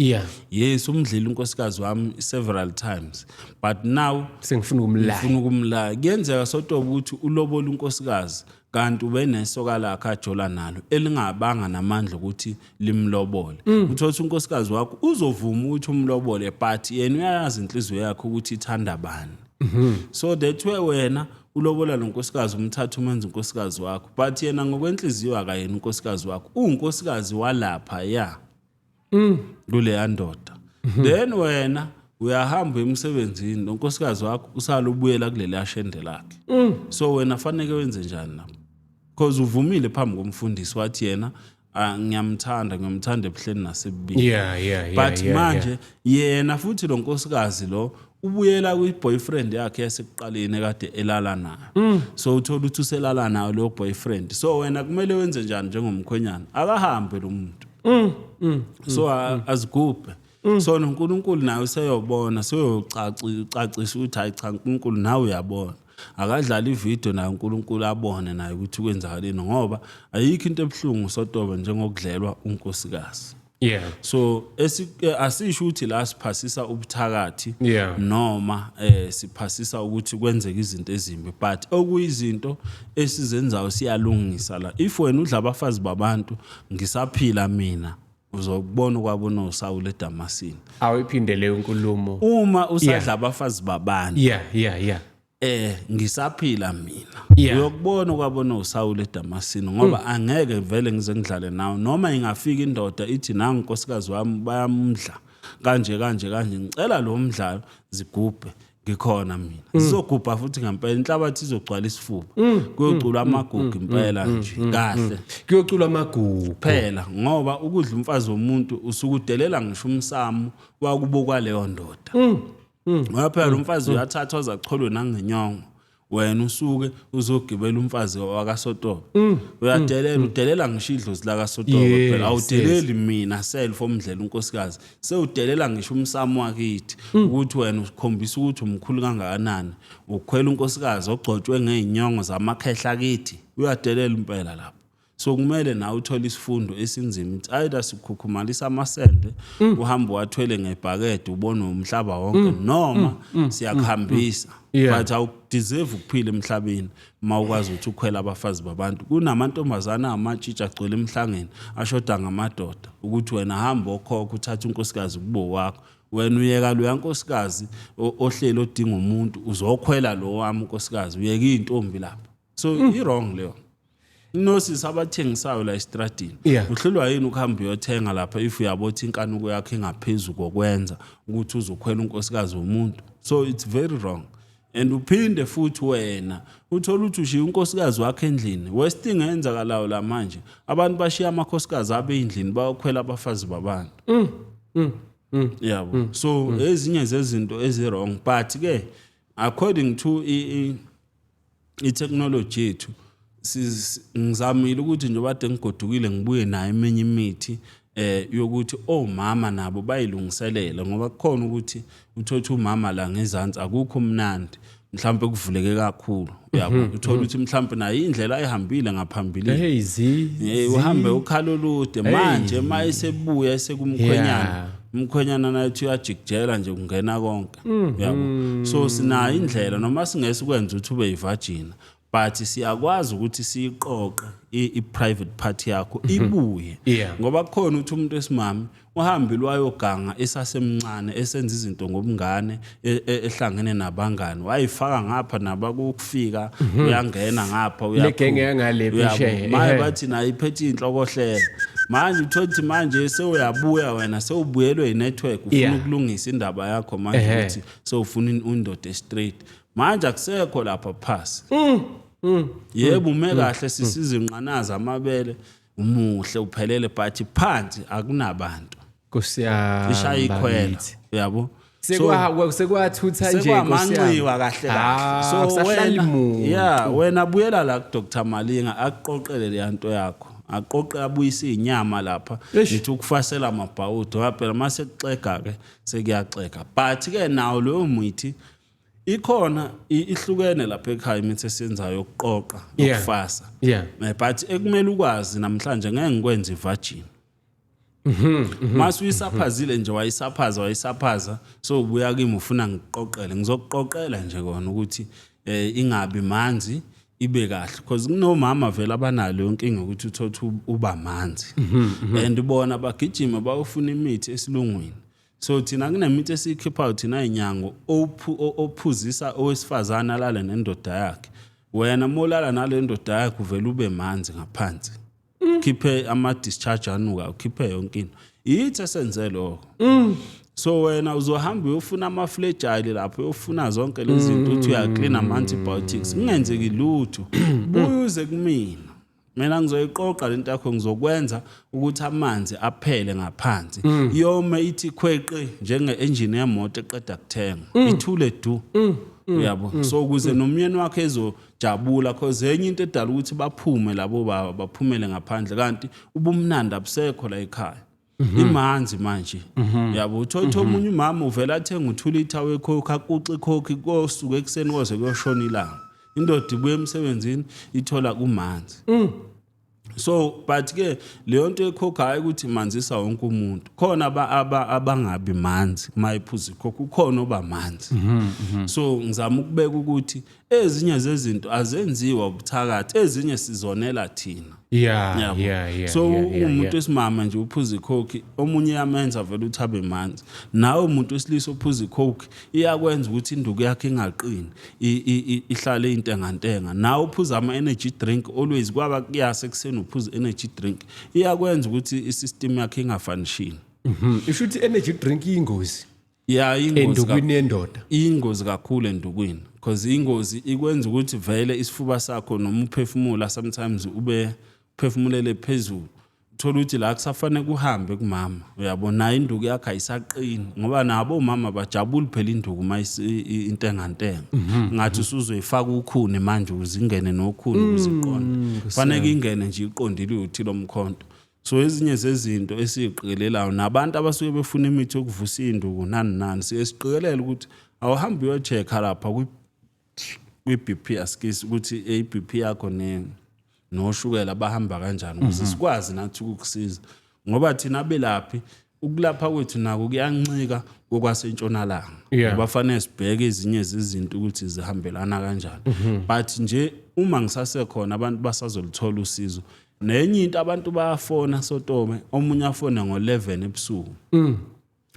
Yes, umdlile unkosikazi wami several times, but now sengifuna ukumlaya. Ngifuna ukumlaya. Kuyenzeka sotoba ukuthi ulobola unkosikazi, kanti ube nesoka lakhe ajola nalo elingabanga namandla ukuthi limlobole. Uthola ukuthi unkosikazi wakho uzovuma ukuthi umlobole, but yena uyayazi inhliziyo yakhe ukuthi ithanda bani. So that way wena ulobola lo nkosikazi, umthatha umenza unkosikazi wakho, but yena ngokwenhliziyo akayena unkosikazi wakho, uwunkosikazi walapha ya kuleya ndoda. Then wena uyahamba emsebenzini, lo nkosikazi wakho usala ubuyela kuleli shende lakhe. So wena faneke wenze njani lapho? Because uvumile phambi komfundisi, wathi yena, "Ah, ngiyamthanda, ngiyamthanda ebuhleni nasebubini." But manje yena futhi lo nkosikazi lo ubuyela kwi-boyfriend yakhe yasekuqaleni ekade elala nayo. So uthola ukuthi uselala nayo leyo boyfriend. So wena kumele wenze njani njengomkhwenyana? Akahambe lo muntu, so azigubhe. So noNkulunkulu naye useyobona, seyocacisa ukuthi hayi cha, uNkulunkulu nawe uyabona, akadlala ividiyo naye uNkulunkulu abone naye ukuthi kwenzakaleni, ngoba ayikho into ebuhlungu sotobe njengokudlelwa unkosikazi. So asisho ukuthi la siphasisa ubuthakathi noma siphasisa ukuthi kwenzeke izinto ezimbi, but okuyizinto esizenzayo siyalungisa la. If wena udla abafazi babantu ngisaphila mina, uzokubona kwabona uSawule eDamasini. Awuyiphinde leyo nkulumo. Uma usadla abafazi babantu ngisaphila mina, uyokubona kwabona uSawule eDamasini, ngoba angeke vele ngize ngidlale nawe. Noma ingafika indoda ithi nangu unkosikazi wami bayamdla kanje kanje kanje, ngicela lo mdlalo zigubhe, ngikhona mina. Zizogubha futhi ngempela, inhlabathi izogcwala isifuba, kuyoculwa amagugu impela nje kahle. Kuyoculwa amagugu. Phela ngoba ukudla umfazi womuntu usuke udelela ngisho umsamo wakubo kwaleyo ndoda, ngoba phela lo mfazi uyathathwa azacholwe nangenyongo, wena usuke uzogibela umfazi wakaSotobe. Uyadelela, udelela ngisho idlozi lakaSotobe phela. Awudeleli mina self omdlela unkosikazi, sewudelela ngisho umsamo wakithi, ukuthi wena ukhombisa ukuthi umkhulu kangakanani, ukhwela unkosikazi ogcotshwe ngey'nyongo zamakhehla kithi. Uyadelela impela lapho. So kumele nawe uthole isifundo esinzima. It's either sikhukhumalisa amasende, uhambe wathwele ngebhakede, ubone umhlaba wonke, noma siyakuhambisa. But awudeserve ukuphila emhlabeni uma ukwazi ukuthi ukhwela abafazi babantu. Kunamantombazana amatshitshi agcwele emhlangeni ashoda ngamadoda, ukuthi wena hamba okhokha uthathe unkosikazi kubo wakho, wena uyeka loya nkosikazi ohleli odinga umuntu, uzokhwela lo wami unkosikazi, uyeka iy'ntombi lapha. So i-wrong leyo. Inosisi abathengisayo la estradini, uhlulwa yini ukuhamba uyothenga lapha if uyabothi inkanuko yakho ingaphezu kokwenza ukuthi uzokhwela unkosikazi womuntu? So it's very wrong. And uphinde futhi wena uthole ukuthi ushiya unkosikazi wakho endlini. Worst thing eyenzakalayo la manje, abantu bashiya amakhosikazi abe endlini, bayokhwela abafazi babantu, yabo. So ezinye zezinto ezi-wrong, but ke according to i-technology yethu, ngizamile ukuthi njengoba kade ngigodukile ngibuye nayo eminye imithi yokuthi omama nabo bayilungiselele, ngoba kukhona ukuthi uthothe umama la ngezansi akukho mnandi, mhlawumbe kuvuleke kakhulu, uyabo, uthola ukuthi mhlawumbe nayo indlela ayihambile ngaphambilini. Hey zi. Uhambe ukhala olude manje, uma esebuya esekumkhwenyana, umkhwenyana nathi uyajikijela nje, kungena konke, uyabo. So sinayo indlela, noma singeke sikwenze ukuthi ube yi-virgin, but siyakwazi ukuthi siyiqoqe i-private part yakho ibuye, ngoba kukhona ukuthi umuntu wesimame uhambile wayoganga esasemncane, esenza izinto ngobungane, ehlangene nabangani, wayifaka ngapha nabakufika, uyangena ngapha. Le genge yangale phesheya, Manje ehhe. bathi nayo iphethe inhlokohlela. Manje uthola ukuthi manje sewuyabuya wena, sewubuyelwe i-network, ufuna ukulungisa indaba yakho manje, ukuthi sewufuna indoda straight. Manje akusekho lapha phasi. Yebo, ume kahle, sisiza inqanaza, amabele, umuhle, uphelele, but phansi akunabantu. Nkosi yami. Ishaya ikhwela. Bakithi. Uyabo. Sekwathutha nje, Nkosi yami. Sekwamanxiwa kahle Ah, kahle. So akusahlali wena, muntu. yeah, wena buyela la ku Dr Malinga, akuqoqele le nto yakho, aqoqe, abuyise inyama lapha. Eish. Ngithi ukufasela amabhawudo, ngoba phela mase kuxega ke sekuyaxega. But ke nawo leyo mithi ikhona, ihlukene lapha ekhaya imithi esiyenzayo yokuqoqa, yokufasa. But ekumele ukwazi namhlanje, ngeke ngikwenze i-virgin. Mase uyisaphazile nje, wayisaphaza, wayisaphaza, so ubuya kimi ufuna ngikuqoqele, ngizokuqoqela nje kona ukuthi ingabi manzi, ibe kahle, because kunomama vele abanalo inkinga ukuthi uthothe uba manzi, and bona bagijima bayofuna imithi esilungwini. So thina kunemithi esiyikhiphayo thina inyango ophuzisa owesifazane alale nendoda yakhe. Wena molala nale ndoda yakho, uvela ube manzi ngaphansi, khiphe ama-discharge anuka, ukhiphe yonke into. Yithi esenze lokho. So wena uzohamba uyofuna ama-Flagyl lapho, uyofuna zonke lezi zinto, uthi uyaklina ama-antibiotics, kungenzeki lutho. Buye uze kumina, mina ngizoyiqoqa lento yakho, ngizokwenza ukuthi amanzi aphele ngaphansi, yome ithi khweqe njenge-engine yemoto eqeda kuthengwa, ithule du, uyabo. So ukuze nomyeni wakhe ezojabula, cause enye into edala ukuthi baphume labo baba, baphumele ngaphandle, kanti ubumnandi abusekho la ekhaya, imanzi manje, yabo. Uthola omunye umama uvela athenga u-2 litre weCoke, akuxe iCoke kosuku ekuseni koze kuyoshona ilanga. Indoda ibuye emsebenzini ithola kumanzi. So but ke leyo nto eCoke, hayi ukuthi manzisa wonke umuntu. Khona abangabi manzi mayiphuza iCoke, ukhona oba manzi. So ngizama ukubeka ukuthi ezinye zezinto azenziwa ubuthakathi, ezinye sizonela thina. Yabo. So umuntu wesimama nje uphuza iCoke, omunye yamenza vele ukuthi abe manzi. Nawe umuntu wesilisa ophuza iCoke, iyakwenza ukuthi induku yakhe ingaqini, ihlale intengantenga. Nawe uphuza ama-energy drink always, kwaba kuyase ekuseni uphuza energy drink, iyakwenza ukuthi i-system yakhe inga-function. Isho ukuthi energy drink iyingozi Ya, ingozi. Endukwini yendoda. Ingozi kakhulu endukwini, because ingozi ikwenza ukuthi vele isifuba sakho noma uphefumula sometimes ube uphefumulele phezulu, uthola ukuthi la kusafanele kuhambe kumama, uyabo, nayo induku yakhe ayisaqini, ngoba nabo omama bajabuli phela induku uma intengantenga, ngathi usuzoyifaka ukhuni manje ukuze ingene nokhuni, ukuze iqonde. Fanele ingene nje iqondile, uyothi lo mkhonto. So ezinye zezinto esiyiqikelelayo nabantu abasuke befuna imithi yokuvusa induku nani nani, siye siqikelele ukuthi awuhambe uyo-check-a lapha kwi-BP, asikisi ukuthi i-BP yakho ne Noshukela bahamba kanjani ukuze sikwazi nathi ukukusiza, ngoba thina belaphi ukulapha kwethu nako kuyancika kokwasentshonalanga. Ngoba fanele sibheke ezinye zezinto ukuthi zihambelana kanjani. But nje uma ngisasekhona, abantu basazoluthola usizo. Nenye into, abantu bayafona, Sotome, omunye afone ngo-11 ebusuku.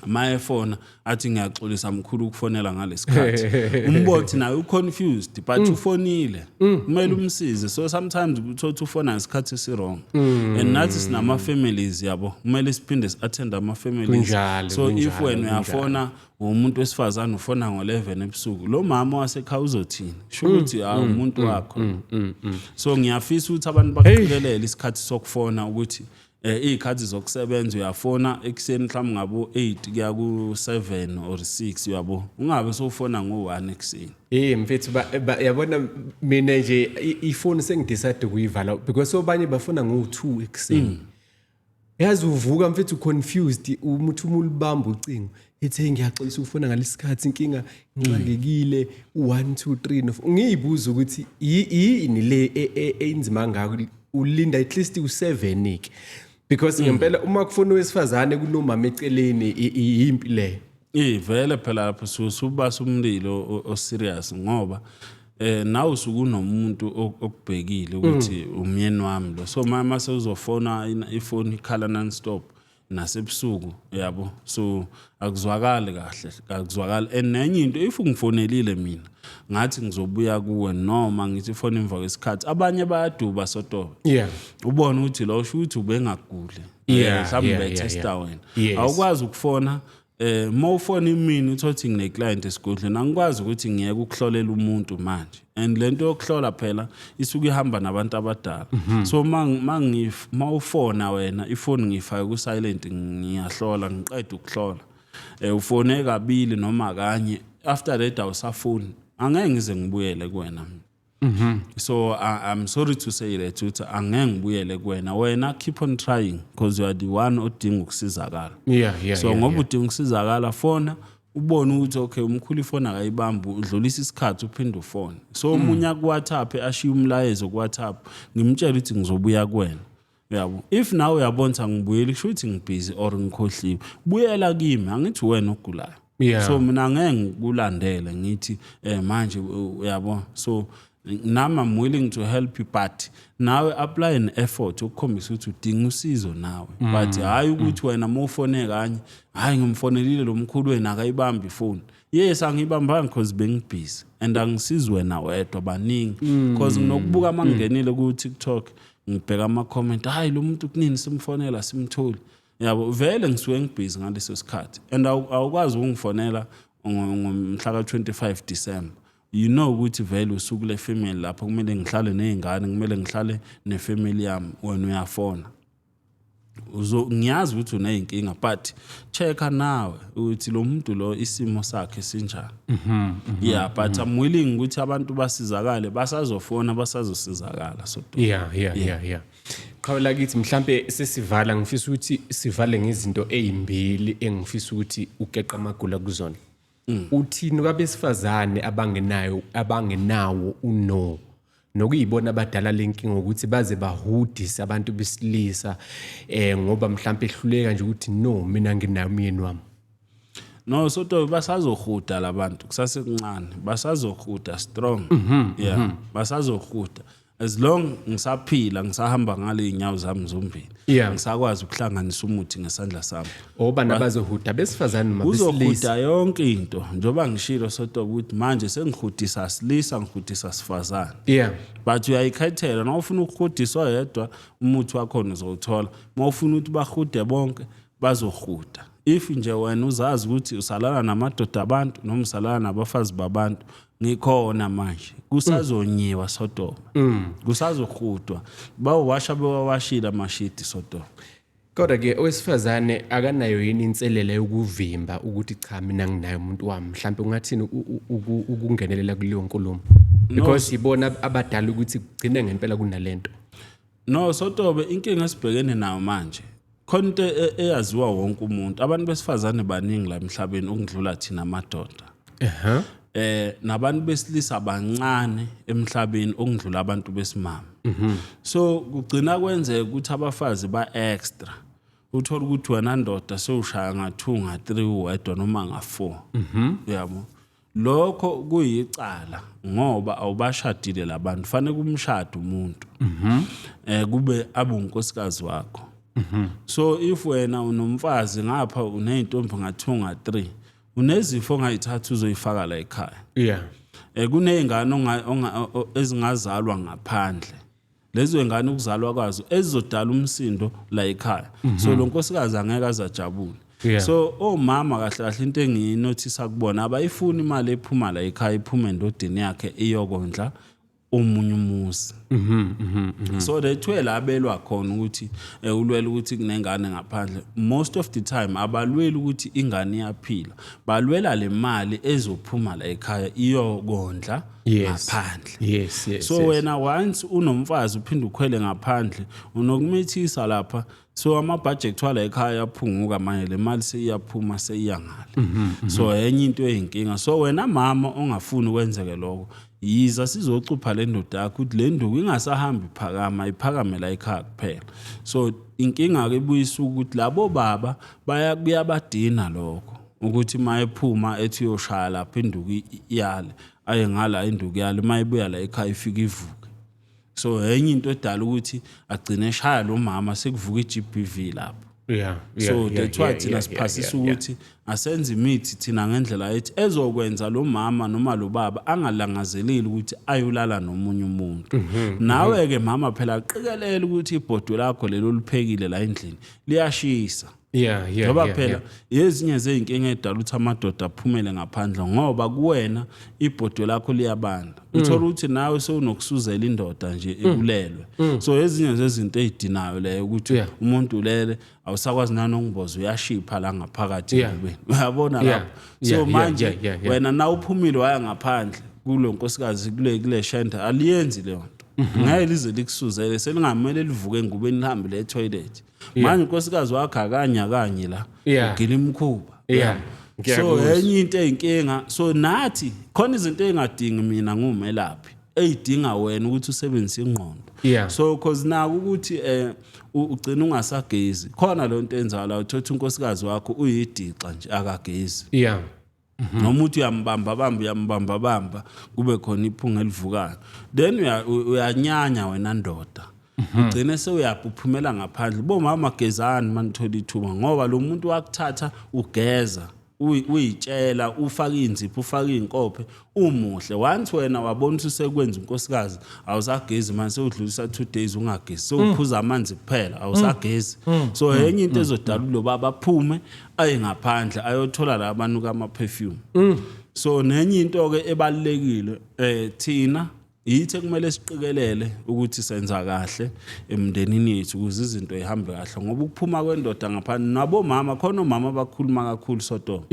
Ma efona athi, "Ngiyaxolisa mkhulu ukufonela ngalesikhathi." Umbothi naye uconfused, but ufonile, kumele umsize. So sometimes uthola ufona ngesikhathi esi-wrong, and nathi sinama families, yabo, kumele siphinde si-attend ama families. So if wena uyafona, umuntu wesifazane, ufona ngo-11 ebusuku, lo mama wasekhaya uzothini? Sho ukuthi hawu, umuntu wakho. So ngiyafisa ukuthi abantu baqikelele isikhathi sokufona, ukuthi iy'khathi zokusebenza, uyafona ekuseni mhlawumbe ngabo 8 kuya ku-7 or 6, uyabo, ungabe sowufona ngo-1 ekuseni. Eh mfethu, yabona mina nje ifoni sengidecide ukuyivala because obanye bafona ngo2 ekuseni. Yazi uvuka mfethu confused, umuthi uma ulibamba ucingo ethi, "Ngiyaxolisa ukufona ngalesikhathi, inkinga ngixakekile 1 2 3 no 4." Ngiyibuza ukuthi yini le eyinzima ngako, ulinda at least u7 ke, because ngempela uma kufona owesifazane kunomama eceleni, yimpi leyo. Eh, vele phela lapho subasa umlilo o-serious, ngoba nawe usuke unomuntu okubhekile ukuthi umyeni wami lo. So mama sewuzofona, ifoni ikhala non stop nasebusuku, yabo, so akuzwakali kahle, akuzwakali. And nenye into, if ungifonelile mina ngathi ngizobuya kuwe, noma ngithi ifoni emva kwesikhathi, abanye bayaduba, Sotobe. Ubone ukuthi lo sho ukuthi ubengaguli. Mhlawumbe betesta wena. Awukwazi ukufona mawufona imini, uthothi ngine client esigodlweni, angikwazi ukuthi ngiyeke ukuhlolela umuntu manje. And lento yokuhlola phela isuke ihamba nabantu abadala. So mawufona wena, ifoni ngiyifake ku silent, ngiyahlola, ngiqeda ukuhlola, ufone kabili noma kanye, after that awusafuni, angeke ngize ngibuyele kuwena. So I'm sorry to say that ukuthi angeke ngibuyele kuwena. Wena keep on trying because you are the one odinga ukusizakala. So ngoba udinga ukusizakala, fona ubone ukuthi okay, umkhulu ifoni akayibambi, udlulisa isikhathi, uphinde ufone. So omunye aku-WhatsApp, ashiye umlayezo ku-WhatsApp, ngimtshele ukuthi ngizobuya kuwena, uyabo. If nawe uyabona ukuthi angibuyeli, kusho ukuthi ngibhizi or ngikhohliwe. Buyela kimi, angithi wena ogulayo? So mina angeke ngikulandele ngithi manje uyabo. So nami I'm willing to help you, but nawe apply an effort ukukhombisa ukuthi udinga usizo nawe. But hayi ukuthi wena mawufone kanye, "Hayi, ngimfonelile lo mkhulu wena, akayibambi ifoni." Yes, angiyibambanga because bengibhizi, and angisizi wena wedwa, baningi, because nginokubuka uma ngingenile ku-TikTok, ngibheka ama-comment, "Hayi, lo muntu kunini simfonela, simtholi," yabo. Vele ngisuke ngibhizi ngaleso sikhathi, and awukwazi ukungifonela ngomhla ka-25 December, you know ukuthi vele usuku le-family, lapho kumele ngihlale ney'ngane, kumele ngihlale nefamily yami. Wena uyafona. Uzo ngiyazi ukuthi uneyinkinga, but checka nawe ukuthi lo muntu lo isimo sakhe sinjani. Yeah, but I'm willing ukuthi abantu basizakale, basazofona, basazosizakala, so Yeah. Qhawe lakithi, mhlambe sesivala, ngifisa ukuthi sivale ngezinto ezimbili engifisa ukuthi ugeqa amagula kuzona. Uthini kwabesifazane abangenayo, abangenawo uno nokuyibona abadala lenkinga ukuthi baze bahudise abantu besilisa, ngoba mhlambe ehluleka nje ukuthi, "No, mina nginayo umyeni wami"? No, soto, basazohuda labantu, kusasekuncane, basazohuda strong. Yeah, basazohuda as long ngisaphila, ngisahamba ngale inyawo zami zombili, ngisakwazi ukuhlanganisa umuthi ngesandla sami. Obani abazohuda, besifazane noma besilisa? Uzohuda yonke into, njengoba ngishilo, soto, ukuthi manje sengihudisa silisa, ngihudisa sifazane. But uyayikhethela na ufuna ukuhudiswa yedwa, umuthi wakhona uzowuthola. Uma ufuna ukuthi bahude bonke, bazohuda. If nje wena uzazi ukuthi usalala namadoda abantu noma usalala nabafazi babantu, ngikhona manje, kusazonyiwa, Sotoba, kusazohudwa, bawasha bewawashile amashidi, Sotoba. Kodwa ke owesifazane akanayo yini inselele yokuvimba ukuthi, "Cha, mina nginayo umuntu wami"? Mhlawumbe ungathini ukungenelela kuleyo nkulumo, because ibona abadala ukuthi kugcine ngempela kunalento? No, Sotobe, inkinga esibhekene nayo manje, khona into eyaziwa wonke umuntu, abantu besifazane baningi la emhlabeni ukudlula thina amadoda. Nabantu besilisa bancane emhlabeni okudlula abantu besimame. So kugcina kwenzeka ukuthi abafazi ba extra, uthola ukuthi wena ndoda sewushaya nga2, nga3 uwedwa noma nga4, uyabo. Lokho kuyicala ngoba awubashadile labantu. Fanele kumshada umuntu, kube abe unkosikazi wakho. So if wena unomfazi ngapha, uneyintombi nga2, nga3, unezifo ongayithatha uzoyifaka la ekhaya. Kuneyingane ezingazalwa ngaphandle, lezo ngane ukuzalwa kwazo ezizodala umsindo la ekhaya, so lo nkosikazi angeke azajabule. So omama, kahle kahle, into engiyinothisa kubona, abayifuni imali ephuma la ekhaya iphume endodeni yakhe iyokondla omunye umuzi. So that's where la belwa khona ukuthi ulwela ukuthi kunengane ngaphandle. Most of the time abalweli ukuthi ingane iyaphila, balwela le mali ezophuma la ekhaya iyokondla ngaphandle. So wena once unomfazi uphinde ukhwele ngaphandle, unokumithisa lapha, so ama-budget wala ekhaya aphunguka manje, le mali seyiyaphuma seyiya ngale. So enye into eyinkinga, so wena mama ongafuni kwenzeke lokho, yiza sizocupha le ndoda yakho ukuthi le nduku ingasahambi iphakama, iphakame la ekhaya kuphela. So inkinga-ke ibuyisa ukuthi labo baba baya kuyabadina lokho ukuthi uma ephuma ethi uyoshaya lapha, induku iyale, aye ngala, induku yale, uma ebuya la ekhaya ifike ivuke. So enye into edala ukuthi agcine eshaya lo mama, sekuvuka i-GBV lapho. So that's why thina siphasisa ukuthi asenze imithi thina ngendlela ethi ezokwenza lo mama noma lo baba angalangazeleli ukuthi ayolala nomunye umuntu. Nawe ke mama phela qikelela ukuthi ibhodwe lakho lelo liphekile la endlini liyashisa. Ngoba phela ezinye zeyinkinga edala ukuthi amadoda aphumele ngaphandle, ngoba kuwena ibhodwe lakho liyabanda, uthola ukuthi nawe sewunokusuzela indoda nje ekulelwe. So ezinye zezinto ey'dinayo leyo ukuthi umuntu ulele, awusakwazi nanongimboza, uyashipha la ngaphakathi engubeni, uyabona lapho. So manje wena na uphumile waya ngaphandle kulo nkosikazi, kule shenda, aliyenzi leyo nto, ngeke lize likusuzele, selingamele livuke engubeni lihambe le toilet. Manje unkosikazi wakho akanya kanye la, ugila imikhuba. So Ngiyakuzwa. enye into eyinkinga, so nathi khona izinto ey'ngadingi mina ngumelaphi, ey'dinga wena ukuthi usebenzise ingqondo. So cause nako ukuthi ugcina ungasagezi khona leyo nto enzakala, uthatha unkosikazi wakho uyidixa nje, akagezi, noma uthi uyambamba bamba, uyambamba bamba, kube khona iphunga elivukayo, then uyanyanya wena ndoda, ugcine sewuyaphuphumela ngaphandle. Bomama, gezani manithola ithuba, ngoba lo muntu wakuthatha ugeza, uyitshela ufake inzipho, ufake iy'nkophe, umuhle. Once wena wabona ukuthi usekwenza unkosikazi, awusagezi manje, sewudlulisa 2 days ungagezi, sewuphuza amanzi kuphela, awusagezi. So enye into ezodala lo baba aphume aye ngaphandle ayothola la abanuka ama-perfume. So nenye into-ke ebalulekile, thina yithi ekumele siqikelele ukuthi senza kahle emndenini yethu ukuze izinto ihambe kahle, ngoba ukuphuma kwendoda ngaphandle, nabomama khona, omama abakhuluma kakhulu sodoma,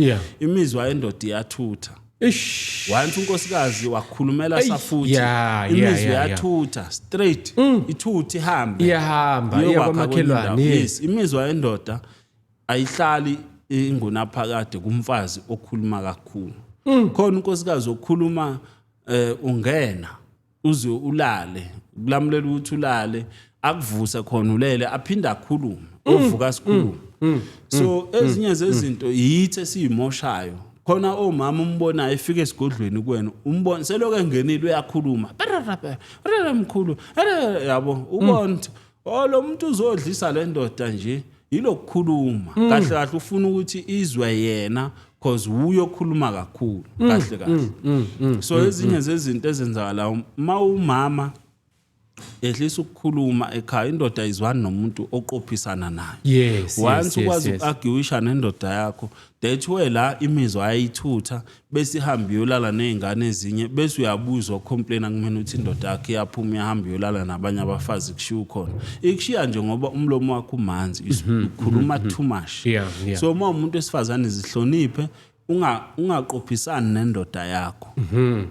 imizwa yendoda iyathutha. Once unkosikazi wakhulumela safuthi, imizwa iyathutha straight, ithutha ihambe, Iyahamba, iya iyokwakha kwenye kwamakhelwane, indawo. Yes. Yes, imizwa yendoda ayihlali ingunaphakade kumfazi okhuluma kakhulu. Khona unkosikazi okhuluma, ungena uze ulale, kulamulela ukuthi ulale, akuvuse khona ulele, aphinde akhulume, uvuka sikhulume. So ezinye zezinto yithi esiyimoshayo. Khona omama umbonayo efika esigodlweni kuwena, umbona selokhu engenile uyakhuluma, mkhulu, yabo, ubona ukuthi oh, lo muntu uzodlisa le ndoda nje yilokukhuluma. Kahle kahle ufuna ukuthi izwe yena, cause uye okhuluma kakhulu kahle kahle. So ezinye zezinto ezenzakalayo, uma umama ehlisa ukukhuluma ekhaya, indoda ayizwani nomuntu oqophisana naye. Once ukwazi uku-arguisha nendoda yakho, that's where la imizwa ayithutha, bese ihambe iyolala ney'ngane ezinye, bese uyabuzwa ucomplaina kumina ukuthi indoda yakho iyaphuma iyahamba iyolala nabanye abafazi, kushiya ukhona, ikushiya nje ngoba umlomo wakho umanzi, ukhuluma too much. So uma umuntu wesifazane, zihloniphe. Ungaqophisani nendoda yakho,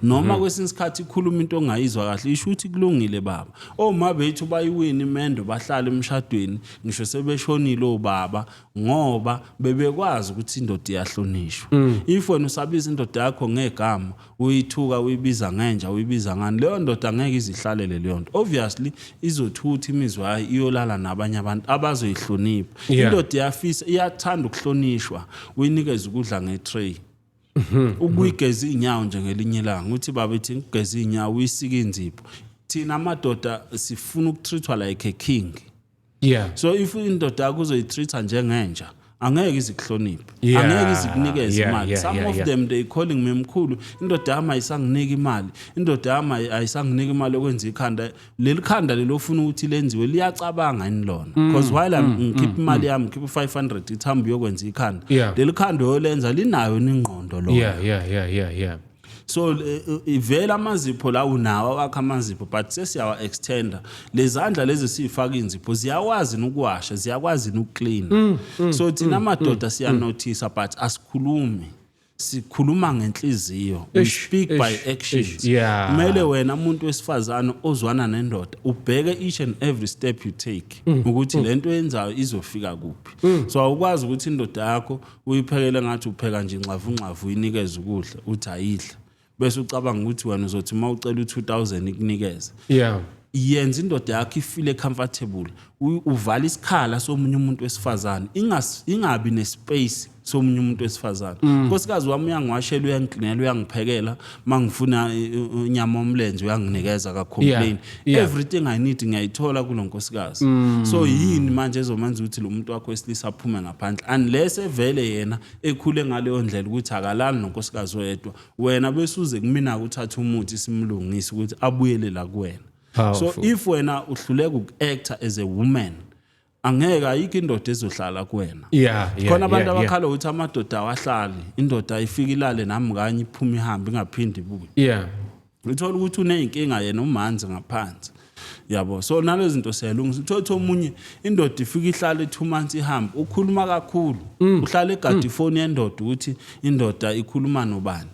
noma kwesinye isikhathi ikhuluma into ongayizwa kahle, isho ukuthi kulungile baba. Oma bethu bayiwina imendo, bahlala emshadweni ngisho sebeshonile obaba, ngoba bebekwazi ukuthi indoda iyahlonishwa. If wena usabiza indoda yakho ngegama, uyithuka, uyibiza ngenja, uyibiza ngani, leyo ndoda ngeke izihlalele leyo nto. Obviously izothutha imizwa yayo, iyolala nabanye abantu abazoyihlonipha. Indoda iyafisa, iyathanda ukuhlonishwa. Uyinikeze ukudla ngetray, ukuyigeza iy'nyawo nje ngelinye ilanga, uthi baba ithi ngigeze iy'nyawo, uyisike inzipho. Thina amadoda sifuna ukutreat-wa like a king. So if indoda yakho uzoyitreat-a njengenja, angeke izikuhloniphe, angeke izikunikeze imali. Some of them, they calling me, "Mkhulu, indoda yami ayisanginiki imali, indoda yami ayisanginiki imali yokwenza ikhanda." Leli khanda lelo ofuna ukuthi lenziwe liyacabanga yini lona? Because while I'm ngikhipha imali yami, ngikhipha 500, ithambo yokwenza ikhanda, leli khanda oyolenza linayo ingqondo lona? So ivela amazipho la, unawo awakho amazipho, but sesiyawa extenda lezandla lezi siyifaka inzipho, ziyakwazi nokuwasha, ziyakwazi nokuclean. So thina amadoda siyanothisa, but asikhulumi, sikhuluma ngenhliziyo. We speak by actions. Kumele wena umuntu wesifazane ozwana nendoda ubheke each and every step you take ukuthi lento oyenzayo izofika kuphi. So awukwazi ukuthi indoda yakho uyiphekele ngathi upheka nje inxavunxavu, uyinikeze ukudla, uthi ayidla, bese ucabanga ukuthi wena uzothi uma ucela u-2000 ikunikeze. Yenza indoda yakho ifeel comfortable. Uvala isikhala somunye umuntu wesifazane, ingabi nespace somunye umuntu wesifazane. Nkosikazi wami uyangiwashela, uyangiklinela, uyangiphekela, mangifuna inyama omlenze uyanginikeza, ka-complain. Everything I need ngiyayithola kulo nkosikazi. So yini manje ezomenza ukuthi lo muntu wakho wesilisa aphume ngaphandle, unless evele yena ekhule ngaleyo ndlela ukuthi akalali nonkosikazi oyedwa? Wena bese uze kumina uthatha umuthi, simlungise ukuthi abuyele la kuwena. So if wena uhluleka uku-acta as a woman, angeke, ayikho indoda ezohlala kuwena. Khona abantu abakhala ukuthi amadoda awahlali, indoda ifika ilale nami kanye, iphume ihambe, ingaphindi ibuye. Uthola ukuthi uney'nkinga yena, umanzi ngaphansi, yabo. So nalezi zinto siyalungisa. Uthola ukuthi omunye indoda ifika ihlale 2 months, ihambe, ukhuluma kakhulu, uhlala egada ifoni yendoda ukuthi indoda ikhuluma nobani.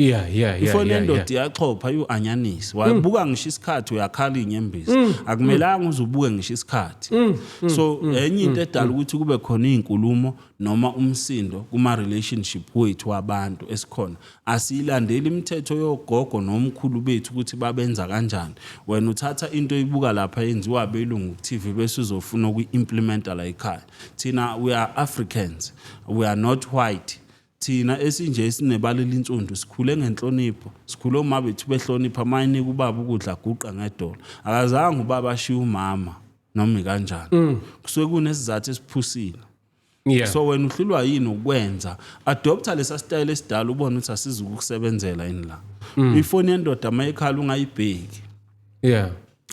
Ifoni yendoda iyaxhopha, iwu-anyanisi, wabuka ngisho isikhathi, uyakhala iy'nyembezi. Akumelanga uze ubuke ngisho isikhathi. So enye into edala ukuthi kube khona iy'nkulumo noma umsindo kuma-relationship wethu wabantu esikhona, asiyilandeli imithetho yogogo nomkhulu bethu ukuthi babenza kanjani. Wena uthatha into oyibuka lapha yenziwa abelungu ku-TV, bese uzofuna ukuyi-implementa la ekhaya. Thina we are Africans, we are not white. Thina esinje esinebala elinsundu sikhule ngenhlonipho, sikhule oma bethu behlonipha. Mayinika ubaba ukudla, guqa ngedolo. Akazange ubaba ashiye umama noma kanjani, kusuke kunesizathu esiphusile. So wena uhlulwa yini ukwenza adopta lesa style esidala, ubone ukuthi asizukukusebenzela yini la? Ifoni yendoda mayikhala ungayibheki.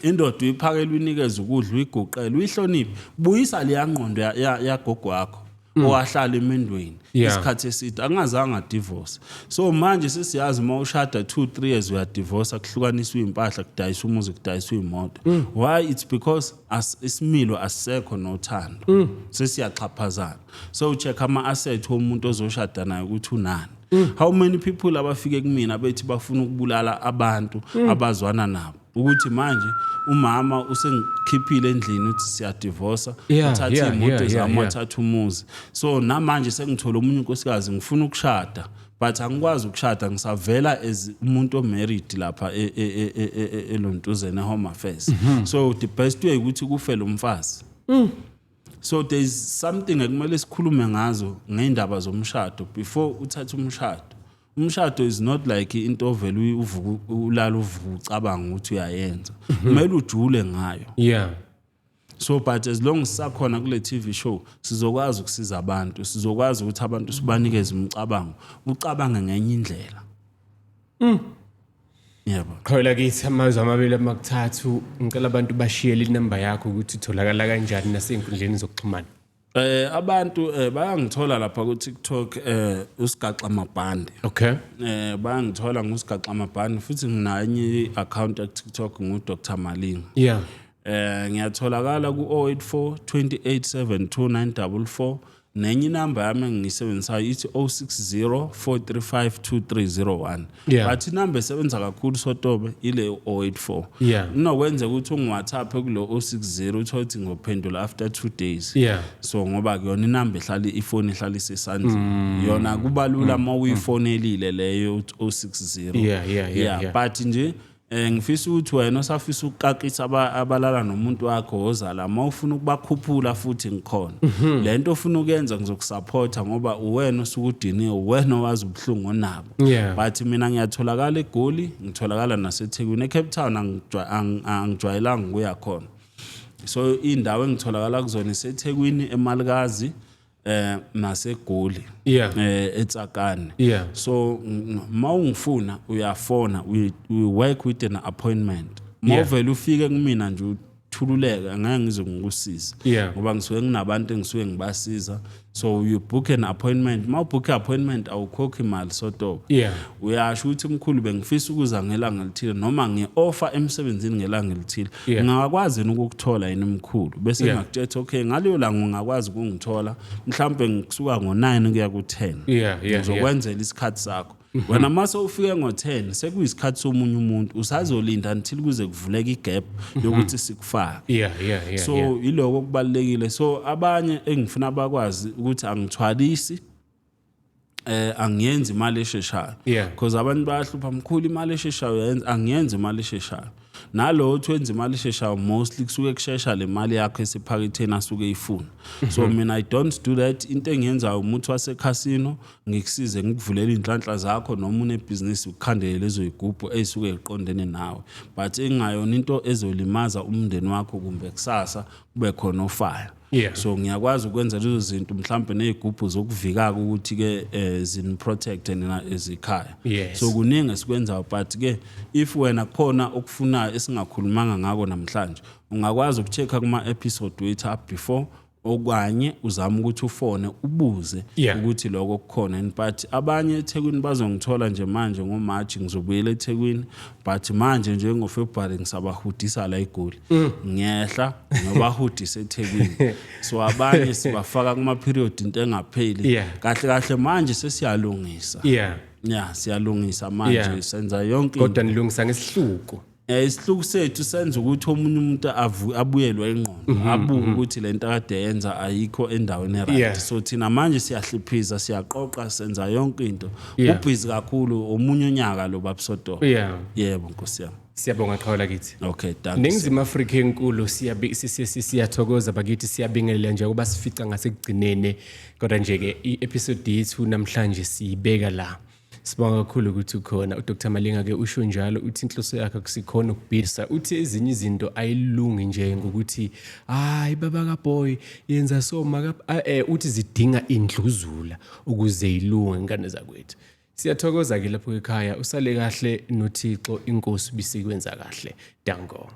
Indoda uyiphakela, uyinikeze ukudla, uyiguqele, uyihloniphe. Buyisa leya ngqondo yagogo wakho owahlala emendweni isikhathi eside angazange adivorce. So manje sesiyazi uma ushada 2 3 years uyadivorce, kuhlukaniswa impahla, kudayiswa umuzi, kudayiswa imoto. Why? It's because isimilo asisekho nothando, sesiyaxhaphazana. So check ama asset womuntu ozoshada naye ukuthi unani. How many people abafike kumina bethi bafuna ukubulala abantu abazwana nabo, ukuthi manje umama usengikhiphile endlini, uthi siyadivorsa, uthatha iy'moto zami, wathatha umuzi. So namanje sengithola omunye unkosikazi, ngifuna ukushada, but angikwazi ukushada, ngisavela as umuntu omarried lapha elontuzeni e-home affairs. So the best way ukuthi kufe lo mfazi. So there is something ekumele sikhulume ngazo ngey'ndaba zomshado before uthathe umshado. Umshado is not like into ovele uvuka, ulala, uvuka ucabanga ukuthi uyayenza. Kumele ujule ngayo. So but as long sisakhona kule TV show, sizokwazi ukusiza abantu, sizokwazi ukuthi abantu sibanikeze umcabango, ucabange ngenye indlela, yebo. Qhawela kithi amazwi amabili amakuthathu, ngicela abantu bashiyele inamba yakho ukuthi itholakala kanjani nasey'nkundleni zokuxhumana. Abantu bayangithola lapha ku TikTok, usigaxa mabhande. Bayangithola ngusigaxa mabhande, futhi nginayo enye i-account ya TikTok ngu Dr Malinga. Ngiyatholakala ku 084 2872944. Nenye inamba yami engiyisebenzisayo ithi 060 435 2301. But inamba esebenza kakhulu, Sotobe, ile 084. Kunokwenzeka ukuthi ungi-WhatsApp kulo 060, uthole ukuthi ngophendula after 2 days. So ngoba kuyona inamba ehlala, ifoni ehlala isesandleni, yona kuba lula uma uyifonelile leyo 060. But nje ngifisa ukuthi wena osafisa ukukakisa abalala nomuntu wakho, ozala, uma ufuna ukubakhuphula futhi ngikhona. Lento ofuna ukuyenza ngizokusupporta, ngoba uwena osuke udiniwe, uwena owazi ubuhlungu onabo. But mina ngiyatholakala eGoli, ngitholakala naseThekwini. eCape Town angijwayelanga ukuya khona. So indawo engitholakala kuzona iseThekwini, eMalikazi, naseGoli, eTsakane. So mawungifuna uyafona, we work with an appointment. Mawuvela ufike kumina nje uthululeka, angeke ngize ngikusize ngoba ngisuke nginabantu engisuke ngibasiza. So you book an appointment. Mawubook appointment awukhokhi imali, Sotobe. Uyasho ukuthi, "Mkhulu, bengifisa ukuza ngelanga elithile," noma, "Ngi-offer emsebenzini ngelanga elithile, ngingakwazi yini ukukuthola yini, mkhulu?" Bese ngakutshela, "Okay, ngaleyo langa ungakwazi ukungithola mhlawumbe ngisuka ngo-9 kuya ku-10." Ngizokwenzela isikhathi sakho. Wena mase ufike ngo-10, sekuyisikhathi somunye umuntu, usazolinda until kuze kuvuleke igap yokuthi sikufake. So iloko okubalulekile. So abanye engifuna bakwazi ukuthi angithwalisi, angiyenzi imali esheshayo, because abantu bayahlupha, "Mkhulu, imali esheshayo uyayenza?" Angiyenzi imali esheshayo. Nalo othi wenza imali esheshayo, mostly kusuke kushesha le mali yakho esephaketheni asuke ifuna. So mina I don't do that. Into engiyenzayo, umuthi wasekhasino, ngikusize ngikuvulela iy'nhlanhla zakho, noma unebhizinisi, ukukhandele lezo yigubhu ey'suke ziqondene nawe, but engayona into ezolimaza umndeni wakho kumbe kusasa kube khona ofayo. So ngiyakwazi ukwenza lezo zinto, mhlambe nezigubhu zokuvika ukuthi ke zini-protect nina ezikhaya. So kuningi esikwenzayo, but ke if wena khona okufunayo esingakhulumanga ngako namhlanje, ungakwazi ukucheck-a kuma episode wethu up before, okanye uzame ukuthi ufone ubuze ukuthi lokho kukhona yini. But abanye eThekwini bazongithola nje manje ngoMarch, ngizobuyela eThekwini, but manje nje ngoFebruary ngisabahudisa la eGoli, ngiyehla ngiyobahudisa eThekwini. So abanye sibafaka kuma period, into engapheli. Kahle kahle manje sesiyalungisa. Yeah, siyalungisa manje. Senza yonke. Kodwa nilungisa ngesihluku. Isihluku sethu senza ukuthi omunye umuntu abuyelwe ingqondo, abuke ukuthi lento akade yenza ayikho endaweni e-right. So thina manje siyahliphiza, siyaqoqa, senza yonke into. Ubhizi kakhulu omunye unyaka lo, babusodo. Yebo, nkosi yami. Siyabonga, qhawe lakithi. Okay, thank you. Ningizimu Afrika enkulu, siyathokoza bakithi, siyabingelela nje ukuba sifica ngasekugcineni, kodwa nje ke i-episode yethu namhlanje siyibeka la. Sibonga kakhulu ukuthi ukhona uDr Malinga. Ke usho njalo uthi inhloso yakhe akusikhona ukubhisa, uthi ezinye izinto ayilungi nje ngokuthi, "Hayi baba kaboy, yenza so maka," uthi zidinga indluzula ukuze ilunge. Ingane zakwethu, siyathokoza ke lapho ekhaya. Usale kahle noThixo, inkosi bisikwenza kahle. Danko.